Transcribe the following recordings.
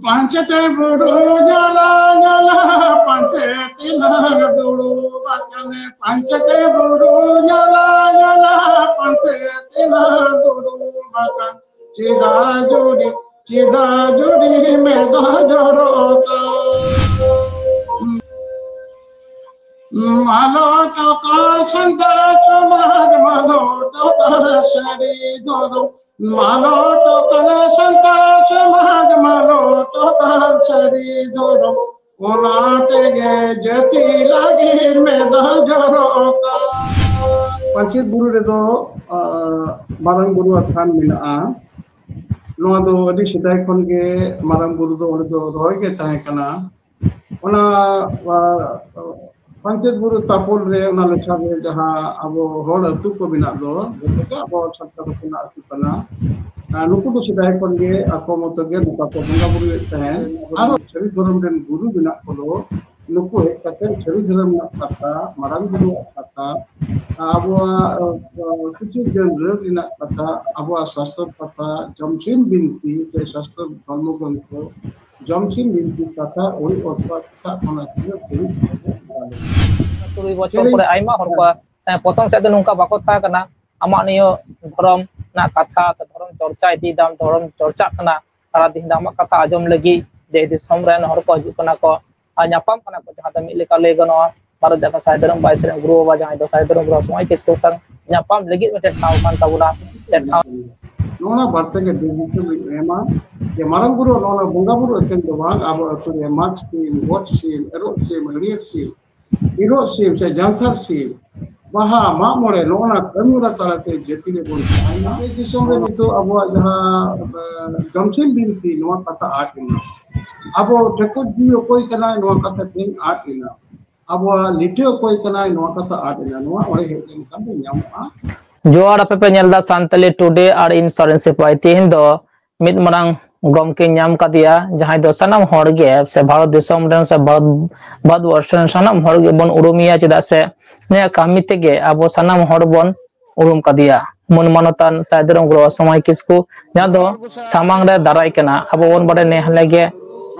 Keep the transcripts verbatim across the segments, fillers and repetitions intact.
ᱯᱟᱧᱪᱮᱛ ᱵᱩᱨᱩ ᱧᱟᱞᱟ ᱧᱟᱞᱟ ᱯᱟᱧᱪᱮᱛ ᱮᱱᱟᱝ ᱫᱩᱲᱩᱵ ᱟᱠᱟᱱ᱾ ᱯᱟᱧᱪᱮᱛ ᱵᱩᱨᱩ ᱧᱟᱞᱟ ᱧᱟᱞᱟ ᱯᱟᱧᱪᱮᱛ ᱮᱱᱟᱝ ᱫᱩᱲᱩᱵ ᱟᱠᱟᱱ᱾ ᱪᱮᱫᱟᱜ ᱡᱩᱫᱤ ᱪᱮᱫᱟᱜ ᱡᱩᱫᱤ ᱢᱮᱫ ᱡᱚᱨᱚᱜ ᱠᱟᱱ᱾ ᱢᱟᱞᱚᱴ ᱟᱠᱟᱱ ᱥᱟᱱᱛᱟᱲ ᱥᱚᱢᱟᱡᱽ, ᱢᱟᱞᱚᱴ ᱟᱠᱟᱱ ᱥᱟᱹᱨᱤ ᱫᱷᱚᱨᱚᱢ, ᱢᱟᱞᱚᱴ ᱟᱠᱟᱱ ᱥᱟᱱᱛᱟᱲ ᱥᱚᱢᱟᱡᱽ, ᱢᱟᱞᱚᱴ ᱟᱠᱟᱱ ᱥᱟᱹᱨᱤ ᱫᱷᱚᱨᱚᱢ, ᱚᱱᱟ ᱛᱮᱜᱮ ᱡᱟᱹᱛᱤ ᱞᱟᱹᱜᱤᱫ ᱢᱮᱫ ᱡᱚᱨᱚᱜ ᱠᱟᱱ᱾ ᱯᱟᱧᱪᱮᱛ ᱵᱩᱨᱩ ᱨᱮᱫᱚ, ᱟ, ᱢᱟᱨᱟᱝ ᱵᱩᱨᱩᱣᱟᱜ ᱛᱷᱟᱱ ᱢᱮᱱᱟᱜᱼᱟ᱾ ᱱᱚᱣᱟ ᱫᱚ ᱟᱹᱰᱤ ᱥᱮᱫᱟᱭ ᱠᱷᱚᱱ ᱜᱮ ᱢᱟᱨᱟᱝ ᱵᱩᱨᱩ ᱫᱚ ᱚᱸᱰᱮ ᱫᱚ ᱨᱚᱦᱚᱭ ᱜᱮ ᱛᱟᱦᱮᱸ ᱠᱟᱱᱟ᱾ ᱚᱱᱟ, ᱟ, ᱯᱟᱧᱪᱮᱛ ᱵᱩᱨᱩ ᱛᱟᱯᱚᱞ ᱨᱮ, ᱚᱱᱟ ᱞᱮᱠᱷᱟ ᱨᱮ ᱡᱟᱦᱟᱸ ᱟᱵᱚ ᱦᱚᱲ ᱟᱹᱛᱩ ᱠᱚ ᱢᱮᱱᱟᱜ ᱫᱚ, ᱡᱚᱛᱚ ᱜᱮ ᱟᱵᱚ ᱥᱟᱱᱛᱟᱲ ᱦᱚᱯᱚᱱᱟᱜ ᱟᱹᱛᱩ ᱠᱟᱱᱟ᱾ ᱟᱨ ᱱᱩᱠᱩ ᱫᱚ ᱥᱮᱫᱟᱭ ᱠᱷᱚᱱ ᱜᱮ ᱟᱠᱚ ᱢᱚᱛᱚ ᱜᱮ ᱱᱚᱝᱠᱟ ᱠᱚ ᱵᱚᱸᱜᱟ ᱵᱩᱨᱩᱭᱮᱫ ᱛᱟᱦᱮᱸᱫ᱾ ᱟᱨ ᱥᱟᱹᱨᱤ ᱫᱷᱚᱨᱚᱢ ᱨᱮᱱ ᱜᱩᱨᱩ ᱢᱮᱱᱟᱜ ᱠᱚᱫᱚ, ᱱᱩᱠᱩ ᱦᱮᱡ ᱠᱟᱛᱮ ᱥᱟᱹᱨᱤ ᱫᱷᱚᱨᱚᱢ ᱨᱮᱱᱟᱜ ᱠᱟᱛᱷᱟ, ᱢᱟᱨᱟᱝ ᱵᱩᱨᱩᱣᱟᱜ ᱠᱟᱛᱷᱟ, ᱟᱵᱚᱣᱟᱜ, ᱟ, ᱠᱤᱪᱷᱩ ᱜᱟᱹᱱ ᱨᱟᱹᱲ ᱨᱮᱱᱟᱜ ᱠᱟᱛᱷᱟ, ᱟᱵᱚᱣᱟᱜ ᱥᱟᱥᱛᱚᱨ ᱠᱟᱛᱷᱟ, ᱡᱚᱢᱥᱤᱢ ᱵᱤᱱᱛᱤ ᱥᱮ ᱥᱟᱥᱛᱚᱨ ᱫᱷᱚᱨᱢᱚ ᱜᱨᱚᱱᱛᱷᱚ, ᱡᱚᱢᱥᱤᱢ ᱵᱤᱱᱛᱤ ᱠᱟᱛᱷᱟ, ᱚᱲᱤ ᱚᱛᱯᱟᱛ ᱥᱟᱵ ᱠᱷᱚᱱᱟᱜ ᱛᱤᱱᱟᱹᱜ ᱫᱷᱟᱹᱵᱤᱡ ᱠᱟᱛᱷᱟ ᱜᱟᱞᱚᱪ᱾ ᱛᱩᱨᱩᱭ ᱵᱚᱪᱷᱚᱨ ᱪᱮᱫ ᱤᱧ ᱯᱚᱨᱮ ᱟᱭᱢᱟ ᱦᱚᱲ ᱠᱚ, ᱦᱮᱸ, ᱯᱨᱚᱛᱷᱚᱢ ᱥᱮᱫ ᱫᱚ ᱱᱚᱝᱠᱟ ᱵᱟᱠᱚ ᱛᱟᱦᱮᱸ ᱠᱟᱱᱟ᱾ ᱟᱢᱟᱜ ᱱᱤᱭᱟᱹ ᱫᱷᱚᱨᱚᱢ ᱨᱮᱱᱟᱜ ᱠᱟᱛᱷᱟ ᱥᱮ ᱫᱷᱚᱨᱚᱢ ᱪᱚᱨᱪᱟ ᱤᱫᱤᱭᱮᱫᱟᱢ, ᱫᱷᱚᱨᱚᱢ ᱪᱚᱨᱪᱟᱜ ᱠᱟᱱᱟ, ᱥᱟᱨᱟᱫᱤᱱ ᱫᱚ ᱟᱢᱟᱜ ᱠᱟᱛᱷᱟ ᱟᱸᱡᱚᱢ ᱞᱟᱹᱜᱤᱫ ᱫᱮᱥ ᱫᱤᱥᱚᱢ ᱨᱮᱱ ᱦᱚᱲ ᱠᱚ ᱦᱤᱡᱩᱜ ᱠᱟᱱᱟ ᱠᱚ ᱟᱨ ᱧᱟᱯᱟᱢ ᱠᱟᱱᱟ ᱠᱚ, ᱡᱟᱦᱟᱸ ᱫᱚ ᱢᱤᱫ ᱞᱮᱠᱟ ᱞᱟᱹᱭ ᱜᱟᱱᱚᱜᱼᱟ, ᱵᱷᱟᱨᱚᱛ ᱡᱟᱠᱟᱛ ᱥᱟᱭ ᱫᱷᱚᱨᱚᱢ ᱵᱟᱭ ᱥᱮᱨᱮᱧ ᱜᱩᱨᱩ ᱵᱟᱵᱟ, ᱡᱟᱦᱟᱸᱭ ᱫᱚ ᱥᱟᱭ ᱫᱷᱚᱨᱚᱢ ᱜᱩᱨᱩ ᱥᱚᱢᱟᱡᱽ ᱠᱤᱥᱠᱩ ᱥᱟᱶ ᱧᱟᱯᱟᱢ ᱞᱟᱹᱜᱤᱫ ᱢᱤᱫᱴᱮᱱ ᱴᱷᱟᱶ ᱠᱟᱱ ᱛᱟᱵᱚᱱᱟ᱾ ᱥᱮ ᱴᱷᱟᱶ ᱱᱚᱜᱼᱚ ᱱᱟ ᱵᱟᱨᱛᱮ ᱜᱮ ᱫᱤᱱ ᱧᱩᱛᱩᱢ ᱤᱧ ᱮᱢᱟ ᱡᱮ ᱢᱟᱨᱟᱝ ᱵᱩᱨᱩ ᱱᱚᱜᱼᱚ ᱱᱟ ᱵᱚᱸᱜᱟ ᱵᱩᱨᱩ ᱮᱠᱮᱱ ᱫᱚ ᱵᱟᱝ, ᱟᱵᱚ ᱟᱹᱛᱩ ᱨᱮ ᱢᱟᱜᱽ ᱥᱤᱢ, ᱜᱚᱴ ᱥᱤᱢ, ᱮᱨᱚᱜ ᱥᱤᱢ, ᱦᱟᱹᱨᱭᱟᱹᱲ ᱥᱤᱢ, ᱤᱨᱚᱜ ᱥᱤᱢ ᱥᱮ ᱡᱟᱱᱛᱷᱟᱲ ᱥᱤᱢ, ᱵᱟᱦᱟ, ᱢᱟᱜ ᱢᱚᱬᱮ, ᱱᱚᱜᱼᱚ ᱱᱟ ᱠᱟᱹᱢᱤ ᱦᱚᱨᱟ ᱛᱟᱞᱟᱛᱮ ᱡᱟᱹᱛᱤ ᱨᱮᱵᱚᱱ ᱛᱟᱦᱮᱱᱟ᱾ ᱫᱮᱥ ᱫᱤᱥᱚᱢ ᱨᱮ ᱱᱤᱛᱚᱜ ᱟᱵᱚᱣᱟᱜ ᱡᱟᱦᱟᱸ, ᱮ, ᱡᱚᱢᱥᱤᱢ ᱵᱤᱱᱛᱤ, ᱱᱚᱣᱟ ᱠᱟᱛᱷᱟ ᱟᱫ ᱮᱱᱟ᱾ ᱟᱵᱚ ᱴᱷᱟᱹᱠᱩᱨ ᱡᱤᱣᱤ ᱚᱠᱚᱭ ᱠᱟᱱᱟᱭ, ᱱᱚᱣᱟ ᱠᱟᱛᱷᱟ ᱛᱮᱦᱮᱧ ᱟᱫ ᱮᱱᱟ᱾ ᱟᱵᱚᱣᱟᱜ ᱞᱤᱴᱟᱹ ᱚᱠᱚᱭ ᱠᱟᱱᱟᱭ, ᱱᱚᱣᱟ ᱠᱟᱛᱷᱟ ᱟᱫ ᱮᱱᱟ᱾ ᱱᱚᱣᱟ ᱚᱸᱰᱮ ᱦᱮᱡ ᱞᱮᱱᱠᱷᱟᱱ ᱫᱚ ᱧᱟᱢᱚᱜᱼᱟ᱾ ᱡᱚᱦᱟᱨ, ᱟᱯᱮ ᱯᱮ ᱧᱮᱞ ᱮᱫᱟ ᱥᱟᱱᱛᱟᱞᱤ ᱴᱩᱰᱮ ᱟᱨ ᱤᱧ ᱥᱚᱨᱮᱱ ᱥᱤᱯᱟᱹᱭ᱾ ᱛᱮᱦᱮᱧ ᱫᱚ ᱢᱤᱫ ᱢᱟᱨᱟᱝ ᱜᱚᱢᱠᱮ ᱧᱟᱢ ᱠᱟᱫᱮᱭᱟ, ᱡᱟᱦᱟᱸᱭ ᱫᱚ ᱥᱟᱱᱟᱢ ᱦᱚᱲ ᱜᱮ ᱥᱮ ᱵᱷᱟᱨᱚᱛ ᱫᱤᱥᱚᱢ ᱨᱮᱱ ᱥᱮ ᱵᱷᱟᱨᱚᱛ, ᱵᱷᱟᱨᱚᱛ ᱵᱚᱨᱥᱚ ᱨᱮᱱ ᱥᱟᱱᱟᱢ ᱦᱚᱲ ᱜᱮᱵᱚᱱ ᱩᱨᱩᱢᱮᱭᱟ, ᱪᱮᱫᱟᱜ ᱥᱮ ᱱᱩᱭᱟᱜ ᱠᱟᱹᱢᱤ ᱛᱮᱜᱮ ᱟᱵᱚ ᱥᱟᱱᱟᱢ ᱦᱚᱲ ᱵᱚᱱ ᱩᱨᱩᱢ ᱠᱟᱫᱮᱭᱟ᱾ ᱢᱟᱹᱱ ᱢᱟᱱᱚᱛᱟᱱ ᱥᱟᱭ ᱫᱷᱚᱨᱚᱢ ᱜᱩᱨᱩ ᱥᱚᱢᱟᱭ ᱠᱤᱥᱠᱩ, ᱡᱟᱦᱟᱸ ᱫᱚ ᱥᱟᱢᱟᱝ ᱨᱮ ᱫᱟᱨᱟᱭ ᱠᱟᱱᱟ᱾ ᱟᱵᱚ ᱵᱚᱱ ᱵᱟᱰᱟᱭ ᱱᱮ ᱦᱟᱞᱮ ᱜᱮ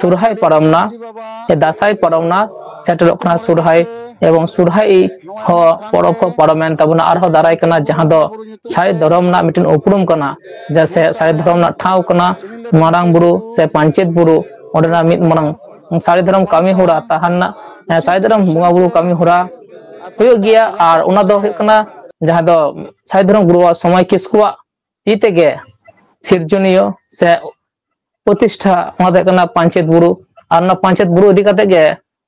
ᱥᱚᱨᱦᱟᱭ ᱯᱟᱨᱚᱢᱱᱟ, ᱮ, ᱫᱟᱸᱥᱟᱭ ᱯᱟᱨᱚᱢᱱᱟ, ᱥᱮᱴᱮᱨᱚᱜ ᱠᱟᱱᱟ ᱥᱚᱨᱦᱟᱭ, ᱮᱵᱚᱝ ᱥᱚᱨᱦᱟᱭ ᱦᱚᱸ ᱯᱚᱨᱚᱵᱽ ᱦᱚᱸ ᱯᱟᱨᱚᱢᱮᱱ ᱛᱟᱵᱚᱱᱟ᱾ ᱟᱨᱦᱚᱸ ᱫᱟᱨᱟᱭ ᱠᱟᱱᱟ ᱡᱟᱦᱟᱸ ᱫᱚ ᱥᱟᱹᱨᱤ ᱫᱷᱚᱨᱚᱢ ᱨᱮᱱᱟᱜ ᱢᱤᱫᱴᱮᱱ ᱩᱯᱨᱩᱢ ᱠᱟᱱᱟ, ᱡᱮ ᱥᱮ ᱥᱟᱹᱨᱤ ᱫᱷᱚᱨᱚᱢ ᱨᱮᱱᱟᱜ ᱴᱷᱟᱶ ᱠᱟᱱᱟ ᱢᱟᱨᱟᱝ ᱵᱩᱨᱩ ᱥᱮ ᱯᱟᱧᱪᱮᱛ ᱵᱩᱨᱩ, ᱚᱸᱰᱮᱱᱟᱜ ᱢᱤᱫ ᱢᱟᱨᱟᱝ ᱥᱟᱹᱨᱤ ᱫᱷᱚᱨᱚᱢ ᱠᱟᱹᱢᱤ ᱦᱚᱨᱟ ᱛᱟᱦᱮᱱᱟ, ᱮ, ᱥᱟᱹᱨᱤ ᱫᱷᱚᱨᱚᱢ ᱵᱚᱸᱜᱟ ᱵᱩᱨᱩ ᱠᱟᱹᱢᱤ ᱦᱚᱨᱟ ᱦᱩᱭᱩᱜ ᱜᱮᱭᱟ᱾ ᱟᱨ ᱚᱱᱟ ᱫᱚ ᱦᱩᱭᱩᱜ ᱠᱟᱱᱟ ᱡᱟᱦᱟᱸ ᱫᱚ ᱥᱟᱹᱨᱤ ᱫᱷᱚᱨᱚᱢ ᱜᱩᱨᱩ ᱥᱚᱢᱟᱭ ᱠᱤᱥᱠᱩᱣᱟᱜ ᱛᱤ ᱛᱮᱜᱮ ᱥᱤᱨᱡᱚᱱᱤᱭᱟᱹ ᱥᱮ ᱯᱨᱚᱛᱤᱥᱴᱷᱟ, ᱚᱱᱟ ᱫᱚ ᱦᱩᱭᱩᱜ ᱠᱟᱱᱟ ᱯᱟᱧᱪᱮᱛ ᱵᱩᱨᱩ᱾ ᱟᱨ ᱚᱱᱟ ᱯᱟᱧᱪᱮᱛ ᱵᱩᱨᱩ ᱤᱫᱤ ᱠᱟᱛᱮ ᱜᱮ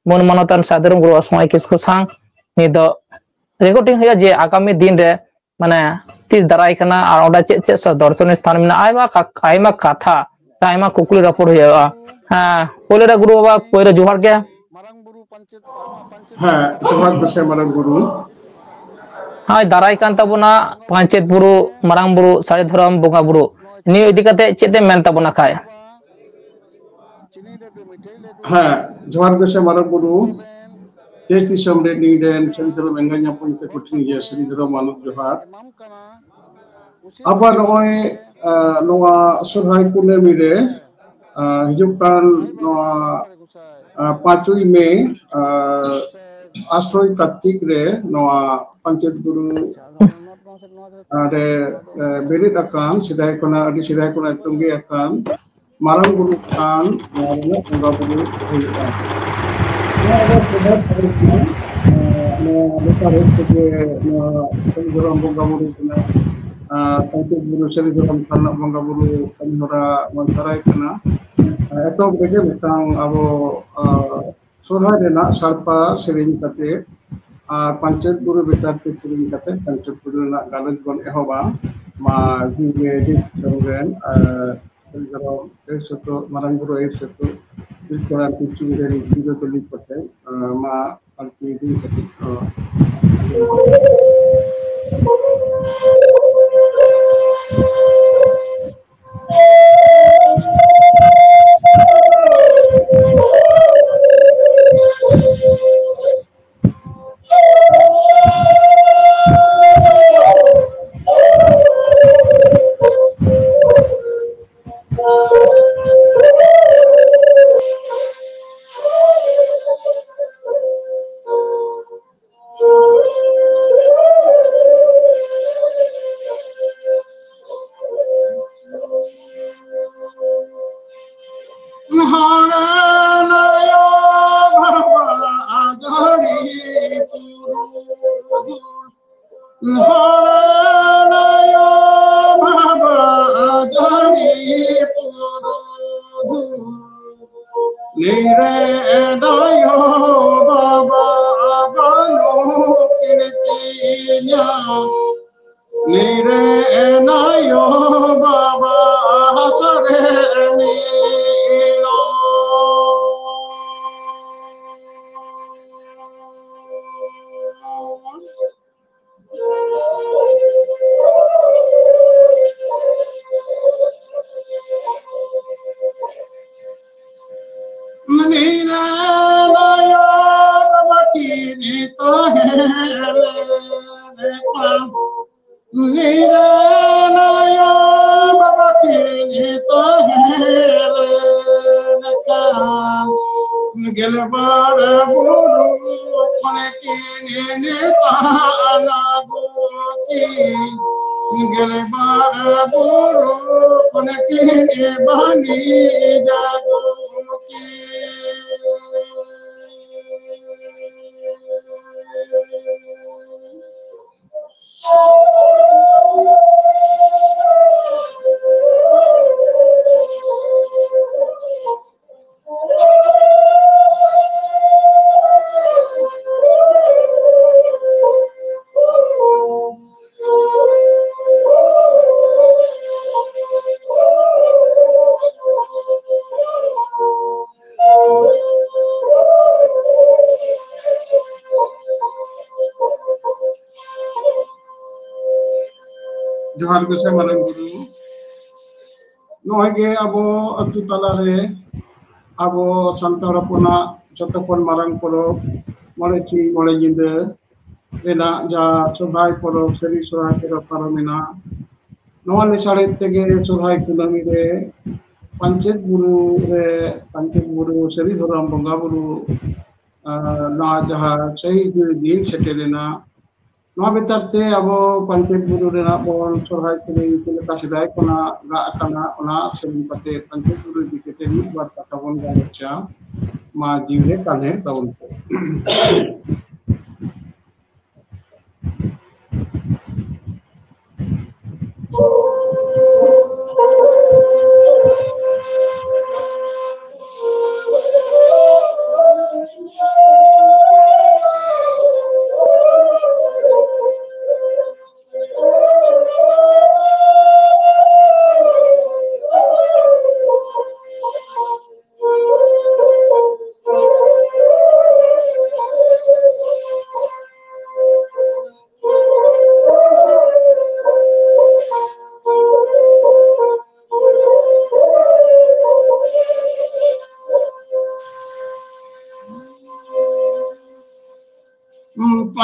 ᱢᱟᱹᱱ ᱢᱟᱱᱚᱛᱟᱱ ᱥᱟᱹᱨᱤ ᱫᱷᱚᱨᱚᱢ ᱜᱩᱨᱩ ᱥᱚᱢᱟᱭ ᱠᱤᱥᱠᱩ ᱥᱟᱶ ᱱᱤᱛ ᱫᱚ ᱨᱮᱠᱚᱨᱰᱤᱝ ᱦᱩᱭᱩᱜᱼᱟ, ᱡᱮ ᱟᱜᱟᱢᱤ ᱫᱤᱱ ᱨᱮ ᱢᱟᱱᱮ ᱛᱤᱥ ᱫᱟᱨᱟᱭ ᱠᱟᱱᱟ ᱟᱨ ᱚᱸᱰᱮ ᱪᱮᱫ ᱪᱮᱫ ᱥᱚ-, ᱫᱚᱨᱥᱚᱱᱤᱭᱚ ᱥᱛᱷᱟᱱ ᱢᱮᱱᱟᱜᱼᱟ, ᱟᱭᱢᱟ ᱠᱟ-, ᱟᱭᱢᱟ ᱠᱟᱛᱷᱟ ᱥᱮ ᱟᱭᱢᱟ ᱠᱩᱠᱞᱤ ᱨᱚᱯᱚᱲ ᱦᱩᱭᱩᱜᱼᱟ᱾ ᱦᱮᱸ, ᱯᱳᱭᱞᱳ ᱨᱮ ᱜᱩᱨᱩ ᱵᱟᱵᱟ, ᱯᱳᱭᱞᱳ ᱡᱚᱦᱟᱨ ᱜᱮ᱾ ᱦᱮᱸ, ᱡᱚᱦᱟᱨ ᱜᱮ ᱥᱮ ᱢᱟᱨᱟᱝ ᱵᱩᱨᱩ᱾ ᱦᱳᱭ, ᱫᱟᱨᱟᱭ ᱠᱟᱱ ᱛᱟᱵᱚᱱᱟ ᱯᱟᱧᱪᱮᱛ ᱵᱩᱨᱩ, ᱢᱟᱨᱟᱝ ᱵᱩᱨᱩ, ᱥᱟᱹᱨᱤ ᱫᱷᱚᱨᱚᱢ ᱵᱚᱸᱜᱟ ᱵᱩᱨᱩ, ᱱᱤᱭᱟᱹ ᱤᱫᱤ ᱠᱟᱛᱮ ᱪᱮᱫ ᱮᱢ ᱢᱮᱱ ᱛᱟᱵᱚᱱᱟ ᱠᱷᱟᱡ? ᱦᱮᱸ, ᱡᱚᱦᱟᱨ ᱜᱮ ᱥᱮ ᱢᱟᱨᱟᱝ ᱵᱩᱨᱩ᱾ ᱫᱮᱥ ᱫᱤᱥᱚᱢ ᱨᱮ ᱤᱧ ᱨᱮᱱ ᱥᱟᱹᱨᱤ ᱫᱷᱚᱨᱚᱢ ᱮᱸᱜᱟ ᱧᱟᱯᱟᱢ ᱛᱮ ᱠᱚᱴᱷᱤᱱ ᱜᱮᱭᱟ, ᱥᱟᱹᱨᱤ ᱫᱷᱚᱨᱚᱢ ᱢᱟᱱᱚᱛ ᱡᱚᱦᱟᱨ᱾ ᱟᱵᱟᱨ ᱱᱚᱜᱼᱚᱭ, ᱟᱸ, ᱱᱚᱣᱟ ᱥᱚᱨᱦᱟᱭ ᱠᱩᱱᱟᱹᱢᱤ ᱨᱮ, ᱟᱸ, ᱦᱤᱡᱩᱜ ᱠᱟᱱ ᱱᱚᱣᱟ, ᱟᱸ, ᱯᱟᱸᱪᱚᱭ ᱢᱮ, ᱟᱸ, ᱟᱥᱨᱚᱭ ᱠᱟᱨᱛᱤᱠ ᱨᱮ ᱱᱚᱣᱟ ᱯᱟᱧᱪᱮᱛ ᱵᱩᱨᱩ ᱨᱮ, ᱮ, ᱵᱮᱨᱮᱫ ᱟᱠᱟᱱ, ᱥᱮᱫᱟᱭ ᱠᱷᱚᱱᱟᱜ, ᱟᱹᱰᱤ ᱥᱮᱫᱟᱭ ᱠᱷᱚᱱᱟᱜ ᱛᱚᱸᱜᱮ ᱟᱠᱟᱱ ᱢᱟᱨᱟᱝ ᱵᱩᱨᱩ ᱛᱷᱟᱱ, ᱱᱚᱣᱟ ᱨᱮᱱᱟᱜ ᱵᱚᱸᱜᱟ ᱵᱩᱨᱩ ᱦᱩᱭᱩᱜᱼᱟ᱾ ᱱᱚᱣᱟ ᱫᱚ ᱥᱚᱨᱦᱟᱭ ᱯᱚᱨᱚᱵᱽ ᱠᱟᱱᱟ᱾ ᱮ, ᱱᱚᱣᱟ ᱞᱮᱛᱟᱲ ᱦᱮᱡ ᱛᱮᱜᱮ ᱱᱚᱣᱟ ᱥᱟᱹᱨᱤ ᱫᱷᱚᱨᱚᱢ ᱵᱚᱸᱜᱟ ᱵᱩᱨᱩ ᱠᱟᱱᱟ᱾ ᱟᱨ ᱯᱟᱧᱪᱮᱛ ᱵᱩᱨᱩ ᱥᱟᱹᱨᱤ ᱫᱷᱚᱨᱚᱢ ᱛᱷᱟᱱ ᱨᱮᱱᱟᱜ ᱵᱚᱸᱜᱟ ᱵᱩᱨᱩ ᱠᱟᱹᱢᱤ ᱦᱚᱨᱟ ᱱᱚᱣᱟ ᱫᱟᱨᱟᱭ ᱠᱟᱱᱟ᱾ ᱮᱛᱚᱦᱚᱵ ᱨᱮᱜᱮ ᱢᱤᱫᱴᱟᱝ ᱟᱵᱚ, ᱟ, ᱥᱚᱨᱦᱟᱭ ᱨᱮᱱᱟᱜ ᱥᱟᱲᱯᱟ ᱥᱮᱨᱮᱧ ᱠᱟᱛᱮ ᱟᱨ ᱯᱟᱧᱪᱮᱛ ᱵᱩᱨᱩ ᱵᱮᱛᱟᱨ ᱛᱮ ᱥᱮᱨᱮᱧ ᱠᱟᱛᱮ ᱯᱟᱧᱪᱮᱛ ᱵᱩᱨᱩ ᱨᱮᱱᱟᱜ ᱜᱟᱞᱚᱪ ᱵᱚᱱ ᱮᱦᱚᱵᱟ᱾ ᱢᱟ ᱡᱤᱣᱤ ᱨᱮᱱ, ᱟᱨ ᱥᱟᱹᱨᱤ ᱫᱷᱚᱨᱚᱢ ᱟᱹᱭᱩᱨ ᱥᱩᱛᱩᱜ, ᱢᱟᱨᱟᱝ ᱵᱩᱨᱩ ᱟᱹᱭᱩᱨ ᱥᱩᱛᱩᱜ, ᱯᱤᱞᱪᱩ ᱦᱟᱲᱟᱢ ᱯᱤᱞᱪᱩ ᱵᱩᱲᱦᱤ ᱨᱮᱱ ᱡᱤᱣᱤ ᱫᱚ ᱞᱤ ᱠᱚᱴᱷᱮᱱ, ᱟᱸ, ᱢᱟ ᱟᱨᱠᱤ ᱤᱫᱤ ᱠᱟᱛᱮ, ᱟᱸ, ᱦᱚᱲ ᱟᱭᱳ ᱵᱟᱵᱟ ᱡᱟᱹᱱᱤ ᱯᱩᱨᱩᱫᱷᱩᱞ᱾ ᱱᱤᱨᱮ ᱟᱭᱳ ᱵᱟᱵᱟ ᱵᱟᱹᱱᱩᱜ ᱠᱤᱱ ᱛᱤᱧᱟ᱾ ᱱᱤᱨᱮ ᱟᱭᱳ ᱵᱟᱵᱟ ᱦᱟᱥᱟ ᱨᱮ ᱢᱤᱞᱚᱱ᱾ ᱱᱤᱨᱮ ᱟᱭᱳ ᱵᱟᱵᱟ ᱠᱤᱱ ᱛᱟᱦᱮᱸ ᱞᱮᱱᱠᱷᱟᱱ, ᱱᱤᱨᱮ ᱟᱭᱳ ᱵᱟᱵᱟ ᱠᱤᱱ ᱛᱟᱦᱮᱸ ᱞᱮᱱᱠᱷᱟᱱ, ᱜᱮᱞᱵᱟᱨ ᱵᱩᱨᱩ ᱠᱷᱚᱱ ᱠᱤᱱ ᱱᱮᱛᱟᱱ ᱟᱹᱜᱩ ᱠᱤᱱ᱾ ᱜᱮᱞᱵᱟᱨ ᱵᱩᱨᱩ ᱠᱷᱚᱱ ᱠᱤᱱ ᱵᱟᱹᱱᱤᱡ ᱟᱹᱜᱩ ᱠᱤᱱ᱾ ᱡᱚᱦᱟᱨ ᱜᱮ ᱥᱮ ᱢᱟᱨᱟᱝ ᱵᱩᱨᱩ᱾ ᱱᱚᱜᱼᱚᱭ ᱜᱮ ᱟᱵᱚ ᱟᱹᱛᱩ ᱛᱟᱞᱟᱨᱮ ᱟᱵᱚ ᱥᱟᱱᱛᱟᱲ ᱦᱚᱯᱚᱱᱟᱜ ᱡᱚᱛᱚ ᱠᱷᱚᱱ ᱢᱟᱨᱟᱝ ᱯᱚᱨᱚᱵᱽ ᱢᱚᱬᱮ ᱥᱤᱧ ᱢᱚᱬᱮ ᱧᱤᱫᱟᱹ ᱨᱮᱱᱟᱜ ᱡᱟᱦᱟᱸ ᱥᱚᱦᱨᱟᱭ ᱯᱚᱨᱚᱵᱽ, ᱥᱟᱹᱨᱤ ᱥᱚᱦᱨᱟᱭ ᱯᱚᱨᱚᱵᱽ ᱯᱟᱨᱚᱢᱮᱱᱟ᱾ ᱱᱚᱣᱟ ᱞᱮᱥᱟᱲᱦᱮᱫ ᱛᱮᱜᱮ ᱥᱚᱦᱨᱟᱭ ᱠᱩᱱᱟᱹᱢᱤ ᱨᱮ ᱯᱟᱧᱪᱮᱛ ᱵᱩᱨᱩ ᱨᱮ, ᱯᱟᱧᱪᱮᱛ ᱵᱩᱨᱩ ᱥᱟᱹᱨᱤ ᱫᱷᱚᱨᱚᱢ ᱵᱚᱸᱜᱟ ᱵᱩᱨᱩ, ᱟᱨ ᱱᱚᱣᱟ ᱡᱟᱦᱟᱸ ᱥᱟᱹᱦᱤ ᱫᱤᱱ ᱥᱮᱴᱮᱨᱮᱱᱟ, ᱱᱚᱣᱟ ᱵᱮᱯᱟᱨ ᱛᱮ ᱟᱵᱚ ᱯᱟᱧᱪᱮᱛ ᱵᱩᱨᱩ ᱨᱮᱱᱟᱜ ᱵᱚᱱ ᱥᱚᱦᱨᱟᱭ ᱥᱮᱨᱮᱧ ᱪᱮᱫ ᱞᱮᱠᱟ ᱥᱮᱫᱟᱭ ᱠᱷᱚᱱᱟᱜ ᱨᱟᱜ ᱟᱠᱟᱱᱟ, ᱚᱱᱟ ᱥᱮᱨᱮᱧ ᱠᱟᱛᱮ ᱯᱟᱧᱪᱮᱛ ᱵᱩᱨᱩ ᱤᱫᱤ ᱠᱟᱛᱮ ᱢᱤᱫ ᱵᱟᱨ ᱠᱟᱛᱷᱟ ᱵᱚᱱ ᱜᱟᱞᱚᱪᱟ᱾ ᱢᱟ ᱡᱤᱣᱤ ᱨᱮ ᱠᱟᱱᱮ ᱛᱟᱵᱚᱱ ᱯᱮ᱾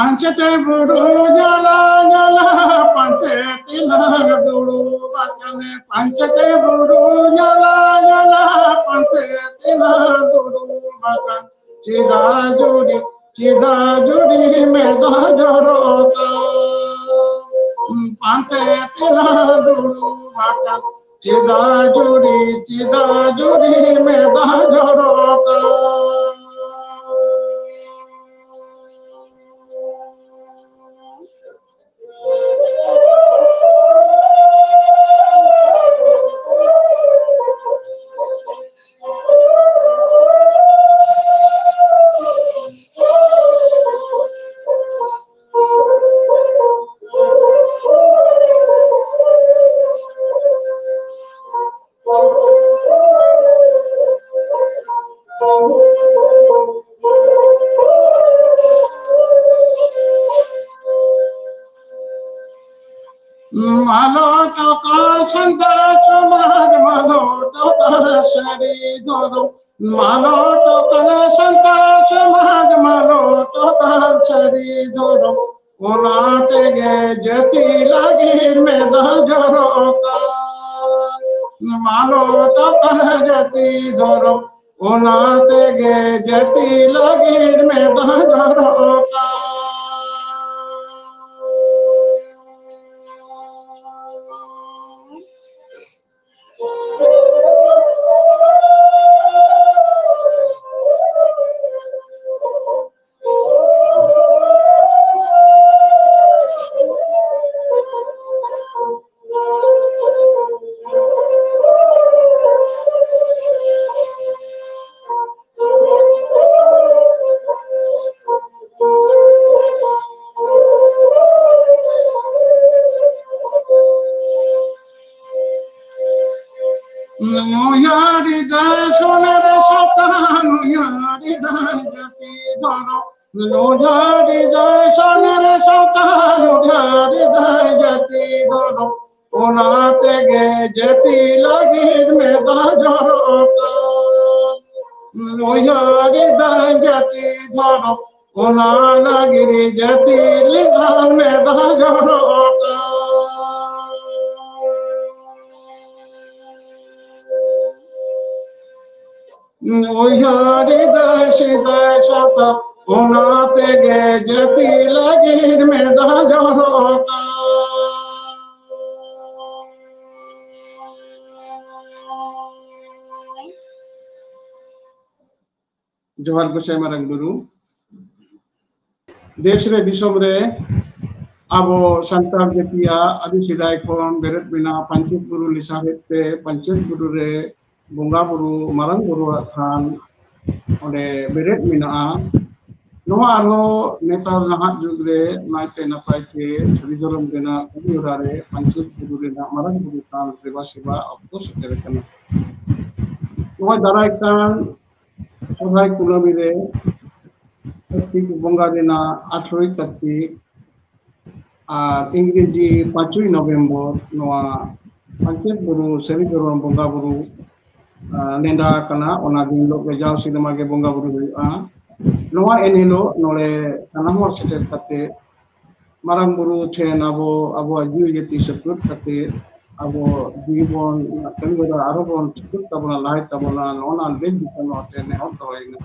ᱯᱟᱧᱪᱮᱛ ᱵᱩᱨᱩ ᱧᱟᱞᱟ ᱧᱟᱞᱟ ᱯᱟᱱᱛᱮ ᱛᱮᱞᱟᱝ ᱫᱩᱲᱩᱵ ᱟᱠᱟᱱ᱾ ᱯᱟᱧᱪᱮᱛ ᱵᱩᱨᱩ ᱧᱟᱞᱟ ᱧᱟᱞᱟ ᱯᱟᱱᱛᱮ ᱛᱮᱞᱟᱝ ᱫᱩᱲᱩᱵ ᱟᱠᱟᱱ᱾ ᱪᱮᱫᱟᱜ ᱡᱩᱨᱤ ᱪᱮᱫᱟᱜ ᱡᱩᱨᱤ ᱢᱮᱫ ᱫᱟᱜ ᱡᱚᱨᱚᱜ ᱠᱟᱱ? ᱯᱟᱱᱛᱮ ᱛᱮᱞᱟᱝ ᱫᱩᱲᱩᱵ ᱟᱠᱟᱱ᱾ ᱪᱮᱫᱟᱜ ᱡᱩᱨᱤ ᱪᱮᱫᱟᱜ ᱡᱩᱨᱤ ᱢᱮᱫ ᱫᱟᱜ ᱡᱚᱨᱚᱜ ᱠᱟᱱ? ᱢᱟᱞᱚᱴ ᱟᱠᱟᱱ ᱥᱟᱱᱛᱟᱲ ᱥᱚᱢᱟᱡᱽ, ᱢᱟᱞᱚᱴ ᱟᱠᱟᱱ ᱥᱟᱹᱨᱤ ᱫᱷᱚᱨᱚᱢ, ᱢᱟᱞᱚᱴ ᱟᱠᱟᱱ ᱥᱟᱱᱛᱟᱲ ᱥᱚᱢᱟᱡᱽ, ᱢᱟᱞᱚᱴ ᱟᱠᱟᱱ ᱥᱟᱹᱨᱤ ᱫᱷᱚᱨᱚᱢ, ᱚᱱᱟ ᱛᱮᱜᱮ ᱡᱟᱹᱛᱤ ᱞᱟᱹᱜᱤᱫ ᱢᱮᱫ ᱫᱟᱜ ᱡᱚᱨᱚᱜ ᱠᱟᱱ᱾ ᱢᱟᱞᱚᱴ ᱟᱠᱟᱱ ᱡᱟᱹᱛᱤ ᱫᱷᱚᱨᱚᱢ, ᱚᱱᱟ ᱛᱮᱜᱮ ᱡᱟᱹᱛᱤ ᱞᱟᱹᱜᱤᱫ ᱢᱮᱫ ᱫᱟᱜ ᱡᱚᱨᱚᱜ ᱠᱟᱱ᱾ ᱱᱩᱭᱟᱨᱤ ᱫᱟᱭ ᱥᱚᱱᱮᱨ ᱥᱟᱶᱛᱟ, ᱱᱩᱭᱟᱨᱤ ᱫᱟᱭ ᱡᱟᱹᱛᱤ ᱫᱷᱚᱨᱚᱢ, ᱱᱩᱭᱟᱨᱤ ᱫᱟᱭ ᱥᱚᱱᱮᱨ ᱥᱟᱶᱛᱟ, ᱱᱩᱭᱟᱨᱤ ᱫᱟᱭ ᱡᱟᱹᱛᱤ ᱫᱷᱚᱨᱚᱢ, ᱚᱱᱟ ᱛᱮᱜᱮ ᱡᱟᱹᱛᱤ ᱞᱟᱹᱜᱤᱫ ᱢᱮᱫ ᱫᱟᱜ ᱡᱚᱨᱚᱜ ᱠᱟᱱ᱾ ᱱᱩᱭᱟᱨᱤ ᱫᱟᱭ ᱡᱟᱹᱛᱤ ᱫᱷᱚᱨᱚᱢ, ᱚᱱᱟ ᱞᱟᱹᱜᱤᱫ ᱡᱟᱹᱛᱤ ᱨᱮ ᱫᱟᱜ ᱢᱮ ᱫᱟᱜ ᱡᱚᱨᱚᱜᱼᱟ᱾ ᱩᱭᱦᱟᱹᱨ ᱮᱫᱟᱭ ᱥᱮᱫᱟᱭ ᱥᱟᱶᱛᱟ, ᱚᱱᱟ ᱛᱮᱜᱮ ᱡᱟᱹᱛᱤ ᱞᱟᱹᱜᱤᱫ ᱢᱮ ᱫᱟᱜ ᱡᱚᱨᱚᱜᱼᱟ᱾ ᱡᱚᱦᱟᱨ ᱜᱚᱸᱥᱟᱭ ᱢᱟᱨᱟᱝ ᱵᱩᱨᱩ᱾ ᱫᱮᱥ ᱨᱮ ᱫᱤᱥᱚᱢ ᱨᱮ ᱟᱵᱚ ᱥᱟᱱᱛᱟᱲ ᱡᱟᱹᱛᱤᱭᱟᱜ ᱟᱹᱰᱤ ᱥᱮᱫᱟᱭ ᱠᱷᱚᱱ ᱵᱮᱨᱮᱫ ᱢᱮᱱᱟᱜᱼᱟ᱾ ᱯᱟᱧᱪᱮᱛ ᱵᱩᱨᱩ ᱞᱮᱥᱟᱨᱦᱮᱫ ᱛᱮ ᱯᱟᱧᱪᱮᱛ ᱵᱩᱨᱩ ᱨᱮ ᱵᱚᱸᱜᱟ ᱵᱩᱨᱩ, ᱢᱟᱨᱟᱝ ᱵᱩᱨᱩᱣᱟᱜ ᱛᱷᱟᱱ ᱚᱸᱰᱮ ᱵᱮᱨᱮᱫ ᱢᱮᱱᱟᱜᱼᱟ᱾ ᱱᱚᱣᱟ ᱟᱨᱦᱚᱸ ᱱᱮᱛᱟᱨ ᱱᱟᱦᱟᱜ ᱡᱩᱜᱽ ᱨᱮ ᱱᱟᱭᱛᱮ ᱱᱟᱯᱟᱭ ᱛᱮ ᱥᱟᱹᱨᱤ ᱫᱷᱚᱨᱚᱢ ᱨᱮᱱᱟᱜ ᱠᱟᱹᱢᱤ ᱦᱚᱨᱟ ᱨᱮ ᱯᱟᱧᱪᱮᱛ ᱵᱩᱨᱩ ᱨᱮᱱᱟᱜ ᱢᱟᱨᱟᱝ ᱵᱩᱨᱩ ᱛᱷᱟᱱ ᱥᱮᱵᱟ ᱥᱮᱵᱟ ᱚᱠᱛᱚ ᱥᱮᱴᱮᱨ ᱟᱠᱟᱱᱟ᱾ ᱱᱚᱣᱟ ᱫᱟᱨᱟᱭ ᱠᱟᱱ ᱥᱚᱦᱨᱟᱭ ᱠᱩᱱᱟᱹᱢᱤ ᱨᱮ ᱠᱟᱨᱛᱤᱠ ᱵᱚᱸᱜᱟ ᱨᱮᱱᱟᱜ ᱟᱴᱷᱨᱚᱭ ᱠᱟᱨᱛᱤᱠ ᱟᱨ ᱤᱝᱨᱮᱡᱤ ᱯᱟᱸᱪᱚᱭ ᱱᱚᱵᱷᱮᱢᱵᱚᱨ ᱱᱚᱣᱟ ᱯᱟᱧᱪᱮᱛ ᱵᱩᱨᱩ ᱥᱟᱹᱨᱤ ᱫᱷᱚᱨᱚᱢ ᱵᱚᱸᱜᱟ ᱵᱩᱨᱩ, ᱟᱸ, ᱱᱮᱰᱟ ᱟᱠᱟᱱᱟ᱾ ᱚᱱᱟ ᱫᱤᱱ ᱦᱤᱞᱳᱜ ᱜᱮ ᱡᱟᱣ ᱥᱮᱨᱢᱟ ᱜᱮ ᱵᱚᱸᱜᱟ ᱵᱩᱨᱩ ᱦᱩᱭᱩᱜᱼᱟ᱾ ᱱᱚᱣᱟ ᱮᱱ ᱦᱤᱞᱳᱜ ᱱᱚᱰᱮ ᱥᱟᱱᱟᱢ ᱦᱚᱲ ᱥᱮᱴᱮᱨ ᱠᱟᱛᱮ ᱢᱟᱨᱟᱝ ᱵᱩᱨᱩ ᱴᱷᱮᱱ ᱟᱵᱚ ᱟᱵᱚᱣᱟᱜ ᱡᱤᱣᱤ ᱡᱟᱹᱛᱤ ᱥᱩᱯᱨᱩᱫ ᱠᱟᱛᱮ ᱟᱵᱚ ᱡᱤᱣᱤ ᱵᱚᱱ ᱠᱟᱹᱢᱤ ᱦᱚᱨᱟ ᱟᱨᱦᱚᱸ ᱵᱚᱱ ᱥᱩᱯᱨᱩᱫ ᱛᱟᱵᱚᱱᱟ, ᱞᱟᱦᱟᱭ ᱛᱟᱵᱚᱱᱟ, ᱱᱚᱜᱼᱚ ᱱᱟ ᱫᱮᱥ ᱫᱤᱥᱚᱢ ᱦᱚᱲ ᱴᱷᱮᱱ ᱱᱮᱦᱚᱨ ᱫᱚᱦᱚᱭᱮᱱᱟ᱾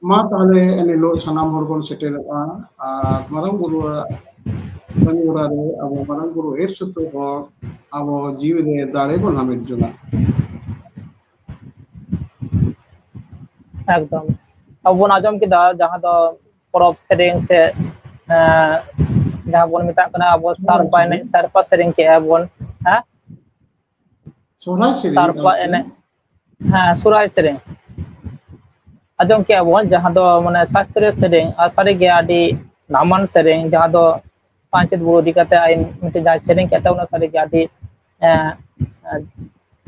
ᱢᱟ ᱛᱟᱦᱞᱮ ᱮᱱ ᱦᱤᱞᱳᱜ ᱥᱟᱱᱟᱢ ᱦᱚᱲ ᱵᱚᱱ ᱥᱮᱴᱮᱨᱚᱜᱼᱟ ᱟᱨ ᱢᱟᱨᱟᱝ ᱵᱩᱨᱩᱣᱟᱜ ᱠᱟᱹᱢᱤ ᱦᱚᱨᱟ ᱨᱮ ᱟᱵᱚ ᱢᱟᱨᱟᱝ ᱵᱩᱨᱩ ᱮᱨ ᱥᱩᱛᱩᱜ ᱦᱚᱲ ᱟᱵᱚ ᱡᱤᱣᱤ ᱨᱮ ᱫᱟᱲᱮ ᱵᱚᱱ ᱦᱟᱢᱮᱴ ᱡᱚᱝᱟ᱾ ᱮᱠᱫᱚᱢ᱾ ᱟᱵᱚ ᱵᱚᱱ ᱟᱸᱡᱚᱢ ᱠᱮᱫᱟ ᱡᱟᱦᱟᱸ ᱫᱚ ᱯᱚᱨᱚᱵᱽ ᱥᱮᱨᱮᱧ ᱥᱮ, ᱮᱸ, ᱡᱟᱦᱟᱸ ᱵᱚᱱ ᱢᱮᱛᱟᱜ ᱠᱟᱱᱟ ᱟᱵᱚ ᱥᱟᱲᱯᱟ ᱮᱱᱮᱡ, ᱥᱟᱲᱯᱟ ᱥᱮᱨᱮᱧ ᱠᱮᱜᱼᱟ ᱵᱚᱱ, ᱦᱮᱸ? ᱥᱚᱦᱨᱟᱭ ᱥᱮᱨᱮᱧ ᱥᱟᱲᱯᱟ ᱟᱨᱠᱤ᱾ ᱮᱱᱮᱡ, ᱦᱮᱸ, ᱥᱚᱦᱨᱟᱭ ᱥᱮᱨᱮᱧ ᱟᱸᱡᱚᱢ ᱠᱮᱜᱼᱟ ᱵᱚᱱ, ᱡᱟᱦᱟᱸ ᱫᱚ ᱢᱟᱱᱮ ᱥᱟᱥᱛᱨᱤᱭᱚ ᱥᱮᱨᱮᱧ, ᱟᱨ ᱥᱟᱹᱨᱤᱜᱮ ᱟᱹᱰᱤ ᱫᱟᱢᱟᱱ ᱥᱮᱨᱮᱧ, ᱡᱟᱦᱟᱸ ᱫᱚ ᱯᱟᱧᱪᱮᱛ ᱵᱩᱨᱩ ᱤᱫᱤ ᱠᱟᱛᱮ ᱟᱭ ᱢᱤᱫᱴᱮᱱ ᱡᱟᱦᱟᱸᱭ ᱥᱮᱨᱮᱧ ᱠᱮᱫ ᱛᱟᱵᱚᱱᱟ, ᱥᱟᱹᱨᱤᱜᱮ ᱟᱹᱰᱤ, ᱮᱸ,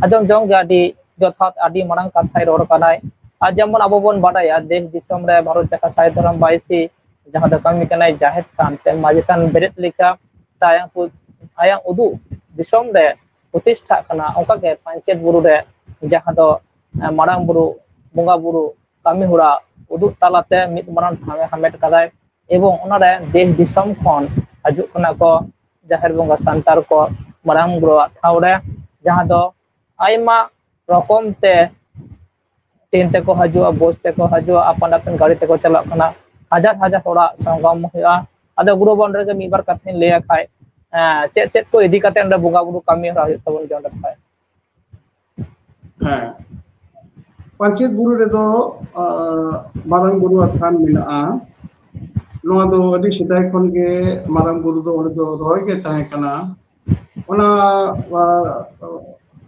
ᱟᱸᱡᱚᱢ ᱡᱚᱝ ᱜᱮ ᱟᱹᱰᱤ ᱡᱚᱛᱷᱟᱛ, ᱟᱹᱰᱤ ᱢᱟᱨᱟᱝ ᱠᱟᱛᱷᱟᱭ ᱨᱚᱲ ᱠᱟᱱᱟᱭ᱾ ᱟᱨ ᱡᱮᱢᱚᱱ ᱟᱵᱚ ᱵᱚᱱ ᱵᱟᱰᱟᱭᱟ, ᱫᱮᱥ ᱫᱤᱥᱚᱢ ᱨᱮ ᱵᱷᱟᱨᱚᱛ ᱡᱟᱠᱟᱛ ᱥᱟᱹᱨᱤ ᱫᱷᱚᱨᱚᱢ ᱵᱟᱭᱥᱤ ᱡᱟᱦᱟᱸ ᱫᱚ ᱠᱟᱹᱢᱤ ᱠᱟᱱᱟᱭ ᱡᱟᱦᱮᱨ ᱛᱷᱟᱱ ᱥᱮ ᱢᱟᱹᱡᱷᱤ ᱛᱷᱟᱱ ᱵᱮᱨᱮᱫ ᱞᱮᱠᱟ, ᱥᱮ ᱟᱭᱟᱝ ᱠᱚ, ᱟᱭᱟᱝ ᱩᱫᱩᱜ ᱫᱤᱥᱚᱢ ᱨᱮ ᱯᱨᱚᱛᱤᱥᱴᱷᱟᱜ ᱠᱟᱱᱟ, ᱚᱱᱠᱟᱜᱮ ᱯᱟᱧᱪᱮᱛ ᱵᱩᱨᱩ ᱨᱮ ᱡᱟᱦᱟᱸ ᱫᱚ, ᱮ, ᱢᱟᱨᱟᱝ ᱵᱩᱨᱩ ᱵᱚᱸᱜᱟ ᱵᱩᱨᱩ ᱠᱟᱹᱢᱤ ᱦᱚᱨᱟ ᱩᱫᱩᱜ ᱛᱟᱞᱟᱛᱮ ᱢᱤᱫ ᱢᱟᱨᱟᱝ ᱴᱷᱟᱶ ᱮ ᱦᱟᱢᱮᱴ ᱠᱟᱫᱟᱭ᱾ ᱮᱵᱚᱝ ᱚᱱᱟᱨᱮ ᱫᱮᱥ ᱫᱤᱥᱚᱢ ᱠᱷᱚᱱ ᱦᱤᱡᱩᱜ ᱠᱟᱱᱟ ᱠᱚ ᱡᱟᱦᱮᱨ ᱵᱚᱸᱜᱟ ᱥᱟᱱᱛᱟᱲ ᱠᱚ ᱢᱟᱨᱟᱝ ᱵᱩᱨᱩᱣᱟᱜ ᱴᱷᱟᱶ ᱨᱮ, ᱡᱟᱦᱟᱸ ᱫᱚ ᱟᱭᱢᱟ ᱨᱚᱠᱚᱢ ᱛᱮ ᱴᱨᱮᱱ ᱛᱮᱠᱚ ᱦᱤᱡᱩᱜᱼᱟ, ᱵᱟᱥ ᱛᱮᱠᱚ ᱦᱤᱡᱩᱜᱼᱟ, ᱟᱯᱟᱱ ᱟᱹᱯᱤᱱ ᱜᱟᱹᱰᱤ ᱛᱮᱠᱚ ᱪᱟᱞᱟᱜ ᱠᱟᱱᱟ, ᱦᱟᱡᱟᱨ ᱦᱟᱡᱟᱨ ᱦᱚᱲᱟᱜ ᱥᱚᱝᱜᱚᱢ ᱦᱩᱭᱩᱜᱼᱟ᱾ ᱟᱫᱚ ᱜᱩᱨᱩ ᱵᱚᱱ ᱨᱮᱜᱮ ᱢᱤᱫ ᱵᱟᱨ ᱠᱟᱛᱷᱟᱧ ᱞᱟᱹᱭᱟ ᱠᱷᱟᱡ, ᱮᱸ, ᱪᱮᱫ ᱪᱮᱫ ᱠᱚ ᱤᱫᱤ ᱠᱟᱛᱮ ᱚᱸᱰᱮ ᱵᱚᱸᱜᱟ ᱵᱩᱨᱩ ᱠᱟᱹᱢᱤ ᱦᱚᱨᱟ ᱦᱩᱭᱩᱜ ᱛᱟᱵᱚᱱ ᱜᱮᱭᱟ ᱚᱸᱰᱮ ᱠᱷᱟᱡ? ᱦᱮᱸ, ᱯᱟᱧᱪᱮᱛ ᱵᱩᱨᱩ ᱨᱮᱫᱚ, ᱟ, ᱢᱟᱨᱟᱝ ᱵᱩᱨᱩᱣᱟᱜ ᱛᱷᱟᱱ ᱢᱮᱱᱟᱜᱼᱟ᱾ ᱱᱚᱣᱟ ᱫᱚ ᱟᱹᱰᱤ ᱥᱮᱫᱟᱭ ᱠᱷᱚᱱ ᱜᱮ ᱢᱟᱨᱟᱝ ᱵᱩᱨᱩ ᱫᱚ ᱚᱸᱰᱮ ᱫᱚ ᱨᱚᱦᱚᱭ ᱜᱮ ᱛᱟᱦᱮᱸ ᱠᱟᱱᱟ᱾ ᱚᱱᱟ, ᱟ,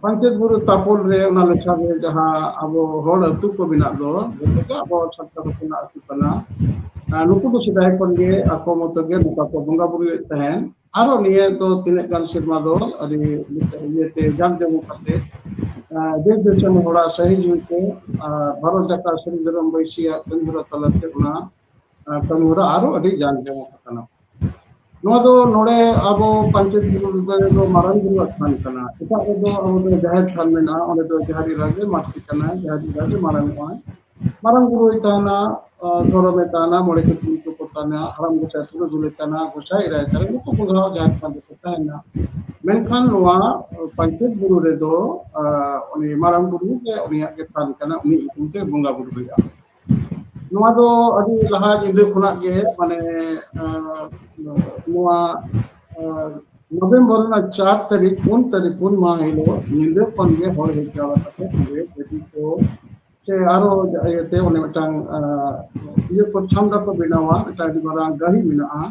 ᱯᱟᱧᱪᱮᱛ ᱵᱩᱨᱩ ᱛᱟᱯᱚᱞ ᱨᱮ, ᱚᱱᱟ ᱞᱮᱠᱷᱟ ᱨᱮ ᱡᱟᱦᱟᱸ ᱟᱵᱚ ᱦᱚᱲ ᱟᱹᱛᱩ ᱠᱚ ᱢᱮᱱᱟᱜ ᱫᱚ, ᱡᱚᱛᱚ ᱜᱮ ᱟᱵᱚ ᱥᱟᱱᱛᱟᱲ ᱦᱚᱯᱚᱱᱟᱜ ᱟᱹᱛᱩ ᱠᱟᱱᱟ᱾ ᱟᱨ ᱱᱩᱠᱩ ᱫᱚ ᱥᱮᱫᱟᱭ ᱠᱷᱚᱱ ᱜᱮ ᱟᱠᱚ ᱢᱚᱛᱚ ᱜᱮ ᱱᱚᱝᱠᱟ ᱠᱚ ᱵᱚᱸᱜᱟ ᱵᱩᱨᱩᱭᱮᱫ ᱛᱟᱦᱮᱸᱱ᱾ ᱟᱨᱚ ᱱᱤᱭᱟᱹ ᱫᱚ ᱛᱤᱱᱟᱹᱜ ᱜᱟᱱ ᱥᱮᱨᱢᱟ ᱫᱚ ᱟᱹᱰᱤ ᱤᱭᱟᱹᱛᱮ ᱡᱟᱸᱠ ᱡᱚᱢᱚᱠ ᱠᱟᱛᱮ, ᱟᱨ ᱫᱮᱥ ᱫᱤᱥᱚᱢ ᱦᱚᱲᱟᱜ ᱥᱟᱹᱦᱤᱡᱩᱦᱤ ᱛᱮ, ᱟᱨ ᱵᱷᱟᱨᱚᱛ ᱡᱟᱠᱟᱛ ᱥᱟᱹᱫᱷᱤᱱ ᱫᱷᱚᱨᱚᱢ ᱵᱟᱹᱭᱥᱤᱭᱟᱜ ᱠᱟᱹᱢᱤ ᱦᱚᱨᱟ ᱛᱟᱞᱟᱛᱮ ᱚᱱᱟ, ᱟᱨ ᱠᱟᱹᱢᱤ ᱦᱚᱨᱟ ᱟᱨᱚ ᱟᱹᱰᱤ ᱡᱟᱸᱠ ᱡᱚᱢᱚᱠ ᱟᱠᱟᱱᱟ᱾ ᱱᱚᱣᱟ ᱫᱚ ᱱᱚᱰᱮ ᱟᱵᱚ ᱯᱟᱧᱪᱮᱛ ᱵᱩᱨᱩ ᱨᱮᱫᱚ ᱢᱟᱨᱟᱝ ᱵᱩᱨᱩᱣᱟᱜ ᱛᱷᱟᱱ ᱠᱟᱱᱟ᱾ ᱮᱴᱟᱜ ᱨᱮᱫᱚ ᱟᱵᱚ ᱫᱚ ᱡᱟᱦᱮᱨ ᱛᱷᱟᱱ ᱢᱮᱱᱟᱜᱼᱟ, ᱚᱸᱰᱮ ᱫᱚ ᱡᱟᱦᱮᱨ ᱮᱨᱟ ᱜᱮ ᱢᱟᱹᱲᱛᱤ ᱠᱟᱱᱟ, ᱡᱟᱦᱮᱨ ᱮᱨᱟ ᱜᱮ ᱢᱟᱨᱟᱝ ᱚᱜᱼᱟ᱾ ᱢᱟᱨᱟᱝ ᱵᱩᱨᱩᱭ ᱛᱟᱦᱮᱱᱟ, ᱟ, ᱫᱷᱚᱨᱚᱢᱮ ᱛᱟᱦᱮᱱᱟ, ᱢᱚᱬᱮ ᱠᱚ ᱛᱩᱨᱩᱭ ᱠᱚᱠᱚ ᱛᱟᱦᱮᱱᱟ, ᱦᱟᱲᱟᱢ ᱜᱚᱸᱥᱟᱭ ᱯᱩᱨᱟᱹ ᱫᱩᱞᱮ ᱛᱟᱦᱮᱱᱟ, ᱜᱚᱸᱥᱟᱭ ᱮᱨᱟᱭ ᱛᱟᱦᱮᱱᱟ, ᱱᱩᱠᱩ ᱵᱚᱸᱜᱟ ᱦᱚᱸ ᱡᱟᱦᱮᱨ ᱛᱷᱟᱱ ᱨᱮᱠᱚ ᱛᱟᱦᱮᱱᱟ᱾ ᱢᱮᱱᱠᱷᱟᱱ ᱱᱚᱣᱟ ᱯᱟᱧᱪᱮᱛ ᱵᱩᱨᱩ ᱨᱮᱫᱚ, ᱟ, ᱩᱱᱤ ᱢᱟᱨᱟᱝ ᱵᱩᱨᱩ ᱜᱮ ᱩᱱᱤᱭᱟᱜ ᱜᱮ ᱛᱷᱟᱱ ᱠᱟᱱᱟ, ᱩᱱᱤ ᱧᱩᱛᱩᱢ ᱛᱮ ᱵᱚᱸᱜᱟ ᱵᱩᱨᱩ ᱦᱩᱭᱩᱜᱼᱟ᱾ ᱱᱚᱣᱟ ᱫᱚ ᱟᱹᱰᱤ ᱞᱟᱦᱟ ᱧᱤᱫᱟᱹ ᱠᱷᱚᱱᱟᱜ ᱜᱮ, ᱢᱟᱱᱮ, ᱟ, ᱱᱚᱣᱟ, ᱟ, ᱱᱚᱵᱷᱮᱢᱵᱚᱨ ᱨᱮᱱᱟᱜ ᱪᱟᱨ ᱛᱟᱹᱨᱤᱠᱷ, ᱯᱩᱱ ᱛᱟᱹᱨᱤᱠᱷ, ᱯᱩᱱ ᱢᱟᱦᱟ ᱦᱤᱞᱳᱜ ᱧᱤᱫᱟᱹ ᱠᱷᱚᱱ ᱜᱮ ᱦᱚᱲ ᱦᱮᱡ ᱡᱟᱣᱨᱟ ᱠᱟᱛᱮ ᱚᱸᱰᱮ ᱜᱟᱹᱰᱤ ᱠᱚ ᱥᱮ ᱟᱨᱚ ᱤᱭᱟᱹᱛᱮ ᱚᱱᱮ ᱢᱤᱫᱴᱟᱝ, ᱟ, ᱤᱭᱟᱹ ᱠᱚ ᱪᱷᱟᱢᱰᱟ ᱠᱚ ᱵᱮᱱᱟᱣᱟ, ᱢᱤᱫᱴᱟᱝ ᱟᱹᱰᱤ ᱢᱟᱨᱟᱝ ᱜᱟᱹᱲᱤ ᱢᱮᱱᱟᱜᱼᱟ,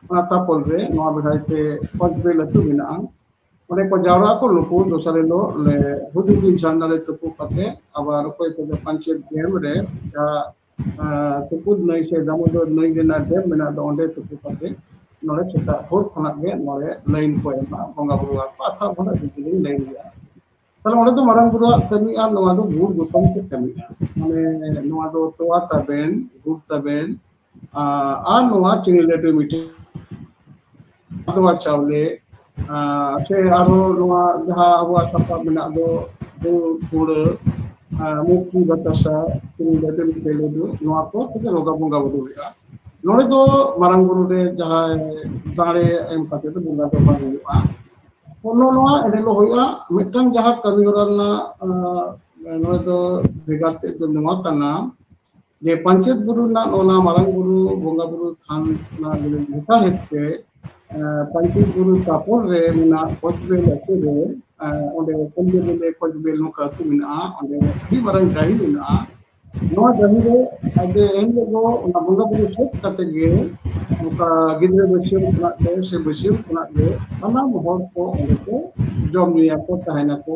ᱚᱱᱟ ᱛᱟᱯᱚᱞ ᱨᱮ ᱱᱚᱣᱟ ᱵᱮᱲᱦᱟᱭ ᱛᱮ ᱯᱚᱧᱪᱵᱮᱞ ᱟᱹᱛᱩ ᱢᱮᱱᱟᱜᱼᱟ᱾ ᱚᱸᱰᱮ ᱠᱚ ᱡᱟᱣᱨᱟᱜ ᱟᱠᱚ, ᱱᱩᱠᱩ ᱫᱚᱥᱟᱨ ᱦᱤᱞᱳᱜ ᱞᱮ ᱦᱩᱫᱤ ᱦᱩᱫᱤ ᱡᱷᱟᱨᱱᱟ ᱨᱮ ᱛᱩᱯᱩ ᱠᱟᱛᱮ ᱟᱵᱟᱨ ᱚᱠᱚᱭ ᱠᱚᱫᱚ ᱯᱟᱧᱪᱮᱛ ᱰᱮᱢ ᱨᱮ ᱡᱟᱦᱟᱸ, ᱟ, ᱛᱩᱯᱩᱫ ᱱᱟᱹᱭ ᱥᱮ ᱫᱟᱢᱳᱫᱚᱨ ᱱᱟᱹᱭ ᱨᱮᱱᱟᱜ ᱰᱮᱢ ᱢᱮᱱᱟᱜ ᱫᱚ, ᱚᱸᱰᱮ ᱛᱩᱯᱩ ᱠᱟᱛᱮ ᱱᱚᱰᱮ ᱥᱮᱛᱟᱜ ᱵᱷᱳᱨ ᱠᱷᱚᱱᱟᱜ ᱜᱮ ᱱᱚᱰᱮ ᱞᱟᱭᱤᱱ ᱠᱚ ᱮᱢᱟ, ᱵᱚᱸᱜᱟ ᱵᱩᱨᱩ ᱟᱠᱚ, ᱟᱛᱷᱟ ᱠᱷᱚᱱᱟᱜ ᱟᱹᱰᱤ ᱡᱤᱞᱤᱧ ᱞᱟᱭᱤᱱ ᱦᱩᱭᱩᱜᱼᱟ᱾ ᱛᱟᱦᱞᱮ ᱚᱸᱰᱮ ᱫᱚ ᱢᱟᱨᱟᱝ ᱵᱩᱨᱩᱣᱟᱜ ᱠᱟᱹᱢᱤ ᱟᱨ ᱱᱚᱣᱟ ᱫᱚ ᱜᱩᱲ ᱜᱚᱛᱚᱢ ᱛᱮ ᱠᱟᱹᱢᱤᱜᱼᱟ᱾ ᱢᱟᱱᱮ ᱱᱚᱣᱟ ᱫᱚ ᱛᱚᱣᱟ ᱛᱟᱵᱮᱱ, ᱜᱩᱲ ᱛᱟᱵᱮᱱ, ᱟ, ᱟᱨ ᱱᱚᱣᱟ ᱪᱤᱱᱤ ᱞᱟᱹᱰᱩ ᱢᱤᱴᱷᱟᱹ ᱟᱫᱣᱟ ᱪᱟᱣᱞᱮ, ᱟᱨ ᱥᱮ ᱟᱨᱦᱚᱸ ᱱᱚᱣᱟ ᱡᱟᱦᱟᱸ ᱟᱵᱚᱣᱟᱜ ᱥᱟᱯᱟᱵ ᱢᱮᱱᱟᱜ ᱫᱚ, ᱫᱷᱩ-, ᱫᱷᱩᱲᱟᱹ, ᱟᱨ ᱢᱩᱠᱛᱤ ᱵᱟᱛᱟᱥᱟ, ᱛᱤᱨᱤᱝ ᱵᱟᱹᱴᱤ ᱢᱤᱫᱴᱮᱡ ᱞᱟᱹᱰᱩ, ᱱᱚᱣᱟ ᱠᱚ ᱛᱮᱜᱮ ᱱᱚᱝᱠᱟ ᱵᱚᱸᱜᱟ ᱵᱩᱨᱩ ᱦᱩᱭᱩᱜᱼᱟ᱾ ᱱᱚᱰᱮ ᱫᱚ ᱢᱟᱨᱟᱝ ᱵᱩᱨᱩ ᱨᱮ ᱡᱟᱦᱟᱸᱭ ᱫᱟᱲᱮ ᱮᱢ ᱠᱟᱛᱮ ᱫᱚ ᱵᱚᱸᱜᱟ ᱫᱚ ᱵᱟᱝ ᱦᱩᱭᱩᱜᱼᱟ᱾ ᱱᱚᱜᱼᱚ ᱱᱚᱣᱟ ᱮᱱ ᱦᱤᱞᱳᱜ ᱦᱩᱭᱩᱜᱼᱟ᱾ ᱢᱤᱫᱴᱟᱝ ᱡᱟᱦᱟᱸ ᱠᱟᱹᱢᱤ ᱦᱚᱨᱟ ᱨᱮᱱᱟᱜ, ᱟᱸ, ᱱᱚᱰᱮ ᱫᱚ ᱵᱷᱮᱜᱟᱨ ᱛᱮᱫ ᱫᱚ ᱱᱚᱣᱟ ᱠᱟᱱᱟ ᱡᱮ ᱯᱟᱧᱪᱮᱛ ᱵᱩᱨᱩ ᱨᱮᱱᱟᱜ ᱱᱚᱜᱼᱚ ᱱᱟ ᱢᱟᱨᱟᱝ ᱵᱩᱨᱩ ᱵᱚᱸᱜᱟ ᱵᱩᱨᱩ ᱛᱷᱟᱱ ᱚᱱᱟ ᱞᱮᱥᱟᱲᱦᱮᱫ ᱛᱮ, ᱟᱸ, ᱯᱟᱧᱪᱮᱛ ᱵᱩᱨᱩ ᱛᱟᱯᱚᱨ ᱨᱮ ᱢᱮᱱᱟᱜ ᱠᱚᱪᱵᱮᱞ ᱟᱹᱛᱩ ᱨᱮ, ᱟᱸ, ᱚᱸᱰᱮ ᱠᱚᱞᱵᱮᱞ ᱵᱚᱞᱮ ᱠᱚᱪᱵᱮᱞ ᱱᱚᱝᱠᱟ ᱟᱹᱛᱩ ᱢᱮᱱᱟᱜᱼᱟ᱾ ᱚᱸᱰᱮ ᱟᱹᱰᱤ ᱢᱟᱨᱟᱝ ᱰᱟᱹᱦᱤ ᱢᱮᱱᱟᱜᱼᱟ᱾ ᱱᱚᱣᱟ ᱰᱟᱹᱦᱤ ᱨᱮ ᱟᱫᱚ ᱮᱱ ᱦᱤᱞᱳᱜ ᱫᱚ ᱚᱱᱟ ᱵᱚᱸᱜᱟ ᱵᱩᱨᱩ ᱥᱟᱹᱛ ᱠᱟᱛᱮ ᱜᱮ ᱱᱚᱝᱠᱟ ᱜᱤᱫᱽᱨᱟᱹ ᱵᱟᱹᱥᱭᱟᱹᱢ ᱠᱷᱚᱱᱟᱜ ᱜᱮ ᱥᱮ ᱵᱟᱹᱥᱭᱟᱹᱢ ᱠᱷᱚᱱᱟᱜ ᱜᱮ ᱥᱟᱱᱟᱢ ᱦᱚᱲ ᱠᱚ ᱚᱸᱰᱮ ᱠᱚ ᱡᱚᱢ ᱧᱩᱭᱟᱠᱚ, ᱛᱟᱦᱮᱱᱟᱠᱚ᱾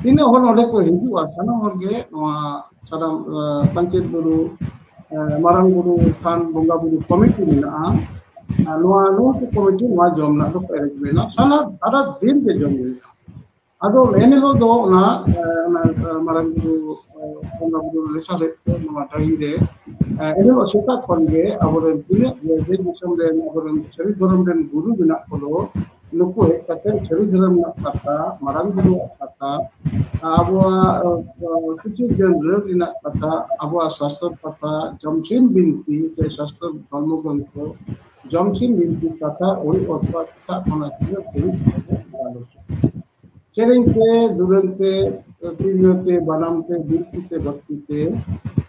ᱛᱤᱱᱟᱹᱜ ᱦᱚᱲ ᱚᱸᱰᱮ ᱠᱚ ᱦᱤᱡᱩᱜᱼᱟ, ᱥᱟᱱᱟᱢ ᱦᱚᱲ ᱜᱮ ᱱᱚᱣᱟ ᱥᱟᱱᱟᱢ, ᱟᱸ, ᱯᱟᱧᱪᱮᱛ ᱵᱩᱨᱩ, ᱟᱸ, ᱢᱟᱨᱟᱝ ᱵᱩᱨᱩ ᱛᱷᱟᱱ ᱵᱚᱸᱜᱟ ᱵᱩᱨᱩ ᱠᱚᱢᱤᱴᱤ ᱢᱮᱱᱟᱜᱼᱟ᱾ ᱟᱨ ᱱᱚᱣᱟ, ᱱᱚᱣᱟ ᱠᱚ ᱠᱚᱢᱤᱴᱤ ᱱᱚᱣᱟ ᱡᱚᱢ ᱨᱮᱱᱟᱜ ᱫᱚᱠᱚ arrange ᱢᱮᱱᱟᱜᱼᱟ᱾ ᱥᱟᱨᱟ, ᱥᱟᱨᱟ ᱫᱤᱱ ᱜᱮ ᱡᱚᱢ ᱧᱩ ᱦᱩᱭᱩᱜᱼᱟ᱾ ᱟᱫᱚ ᱮᱱ ᱦᱤᱞᱳᱜ ᱫᱚ ᱚᱱᱟ, ᱟᱸ, ᱚᱱᱟ, ᱟᱸ, ᱢᱟᱨᱟᱝ ᱵᱩᱨᱩ, ᱟᱸ, ᱵᱚᱸᱜᱟ ᱵᱩᱨᱩ ᱞᱮᱥᱟᱲᱦᱮᱫ ᱛᱮ ᱱᱚᱣᱟ ᱰᱟᱹᱦᱤ ᱨᱮ, ᱟᱸ, ᱮᱱ ᱦᱤᱞᱳᱜ ᱥᱮᱛᱟᱜ ᱠᱷᱚᱱ ᱜᱮ ᱟᱵᱚᱨᱮᱱ ᱛᱤᱱᱟᱹᱜ ᱜᱮ ᱫᱮᱥ ᱫᱤᱥᱚᱢ ᱨᱮᱱ ᱟᱵᱚᱨᱮᱱ ᱥᱟᱹᱨᱤ ᱫᱷᱚᱨᱚᱢ ᱨᱮᱱ ᱜᱩᱨᱩ ᱢᱮᱱᱟᱜ ᱠᱚᱫᱚ, ᱱᱩᱠᱩ ᱦᱮᱡ ᱠᱟᱛᱮ ᱥᱟᱹᱨᱤ ᱫᱷᱚᱨᱚᱢ ᱨᱮᱱᱟᱜ ᱠᱟᱛᱷᱟ, ᱢᱟᱨᱟᱝ ᱵᱩᱨᱩᱣᱟᱜ ᱠᱟᱛᱷᱟ, ᱟᱵᱚᱣᱟᱜ, ᱟᱸ, ᱠᱤᱪᱷᱩ ᱜᱟᱱ ᱨᱟᱹᱲ ᱨᱮᱱᱟᱜ ᱠᱟᱛᱷᱟ, ᱟᱵᱚᱣᱟᱜ ᱥᱟᱥᱛᱚᱨ ᱠᱟᱛᱷᱟ, ᱡᱚᱢᱥᱤᱢ ᱵᱤᱱᱛᱤ ᱥᱮ ᱥᱟᱥᱛᱚᱨ ᱫᱷᱚᱨᱢᱚ ᱜᱨᱚᱱᱛᱷᱚ, ᱡᱚᱢᱥᱤᱢ ᱵᱤᱱᱛᱤ ᱠᱟᱛᱷᱟ ᱚᱲᱤ ᱚᱛᱯᱟᱛ ᱥᱟᱵ ᱠᱷᱚᱱᱟᱜ ᱛᱤᱱᱟᱹᱜ ᱫᱷᱟᱹᱵᱤᱡ ᱟᱵᱚ ᱜᱟᱞᱚᱪ᱾ ᱥᱮᱨᱮᱧ ᱛᱮ, ᱫᱩᱨᱟᱹᱝ ᱛᱮ, ᱛᱤᱨᱭᱳ ᱛᱮ, ᱵᱟᱱᱟᱢ ᱛᱮ, ᱵᱤᱱᱛᱤ ᱛᱮ, ᱵᱷᱚᱠᱛᱤ ᱛᱮ,